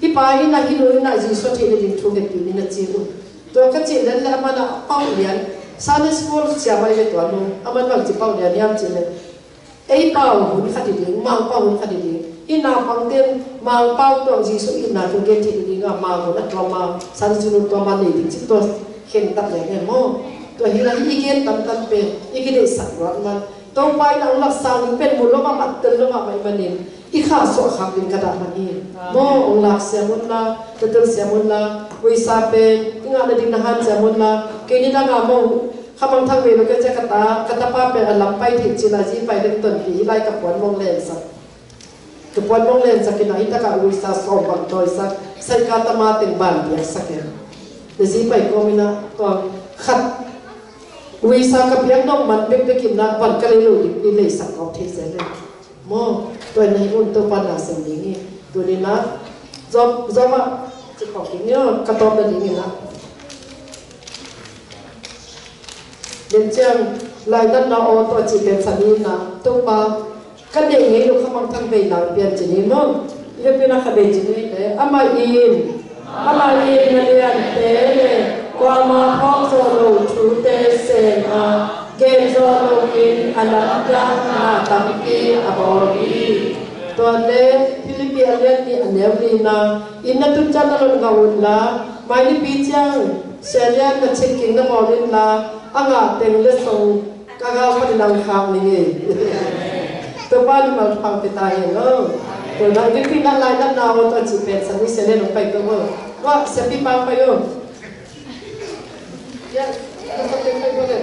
Hih pa in a hi nu in a Jesuh theih le ding thu ngetpih ni na ci un. Tua ka cih le le aman a pau lian. Sunday school siapa i le tua nu. Aman bang ci pau lian hiam ci le. Ei pau hun khat hi ding, Mangpau hun khat hi ding. Hih naupangte'n Mangpau tawh Jesuh itna thu gen theih ding a, Mang hun a tuam a, Sunday school tuam a nei ding cih tua Ken tak leng e maw. Tua hi la hi i gen tantan pen i kideihsak luat man. Topa in a hong laksang ding pen mu lo mahmah, tel lo mahmah i manin i khahsuah khak ding ka dah man hi. Maw, hong lak siam un la, na tel siam un la, uisa pen i ngah nading na han siam un la. Kei ni dang a maw, khamangthang vei lo kei cia ka ta, ka tapa pen a lam pai theih cil a zi pai ding tonpih hi lai ka puan mong lensak. Ka puan mong lensak in a, hi takah uisa sawm bang tawisak, saika tama teng ban piaksak e. Na zi pai kawm in a, tua khat uisa ka piak nop man bekbek in a, ban ka lei lo dik i leisak kawk thei zel e. Maw, tua in a hi un Topa na sem ding hi. Tuni in a, Job, Job ah, ci kawk ding hi aw, ka tawpna ding in a. Len ciang, lainatna aw tawh cih pen sa ni in a, Topa, ka neih ngei lo khamangthang vei nang pian ci ni maw. I biakpiakna khat vei ci ni le, amah in, amah in na liante le kuama phawk zawh lo thute sem a, gen zawh loin a lamdang na tampi a bawl hi. Tua le Philippi a lian nih a neu lina, inn na tun ciang na lawh ngah un la, mai nipi ciang Sia lian na chit king na bawl in la, a ngah teng le song ka gal khat in ang khak ning e. Topa in mal pang pia ta hen aw. Tua na, i biakpiakna lainatna aw tawh cih pen sa ni, sia lian hong pai to aw. Tua, sia pi pang pai aw. Ya, tua sa pen pai aw le.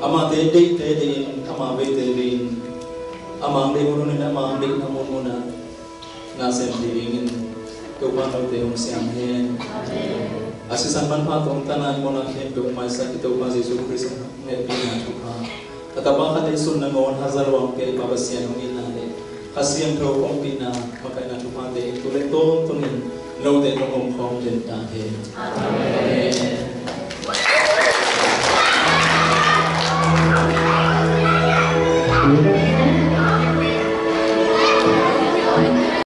Amate deihte deih in, ama veite vei in, ama deih hun hun in, ama deihna mun mun ah na sem thei dingin Topa note hong siam hen. A sisan manpha tawh tana i muanna khempeuh maisak i Topa Jesu Khrist hong hehpihna thupha, a Tapa khat leisun nangawn hazat lo a hong pia i Pa Pasian hong itna le Kha Siangtho hong pina makaihna thuphate in tu le tawntungin note tawh om khawm den ta hen. Amen.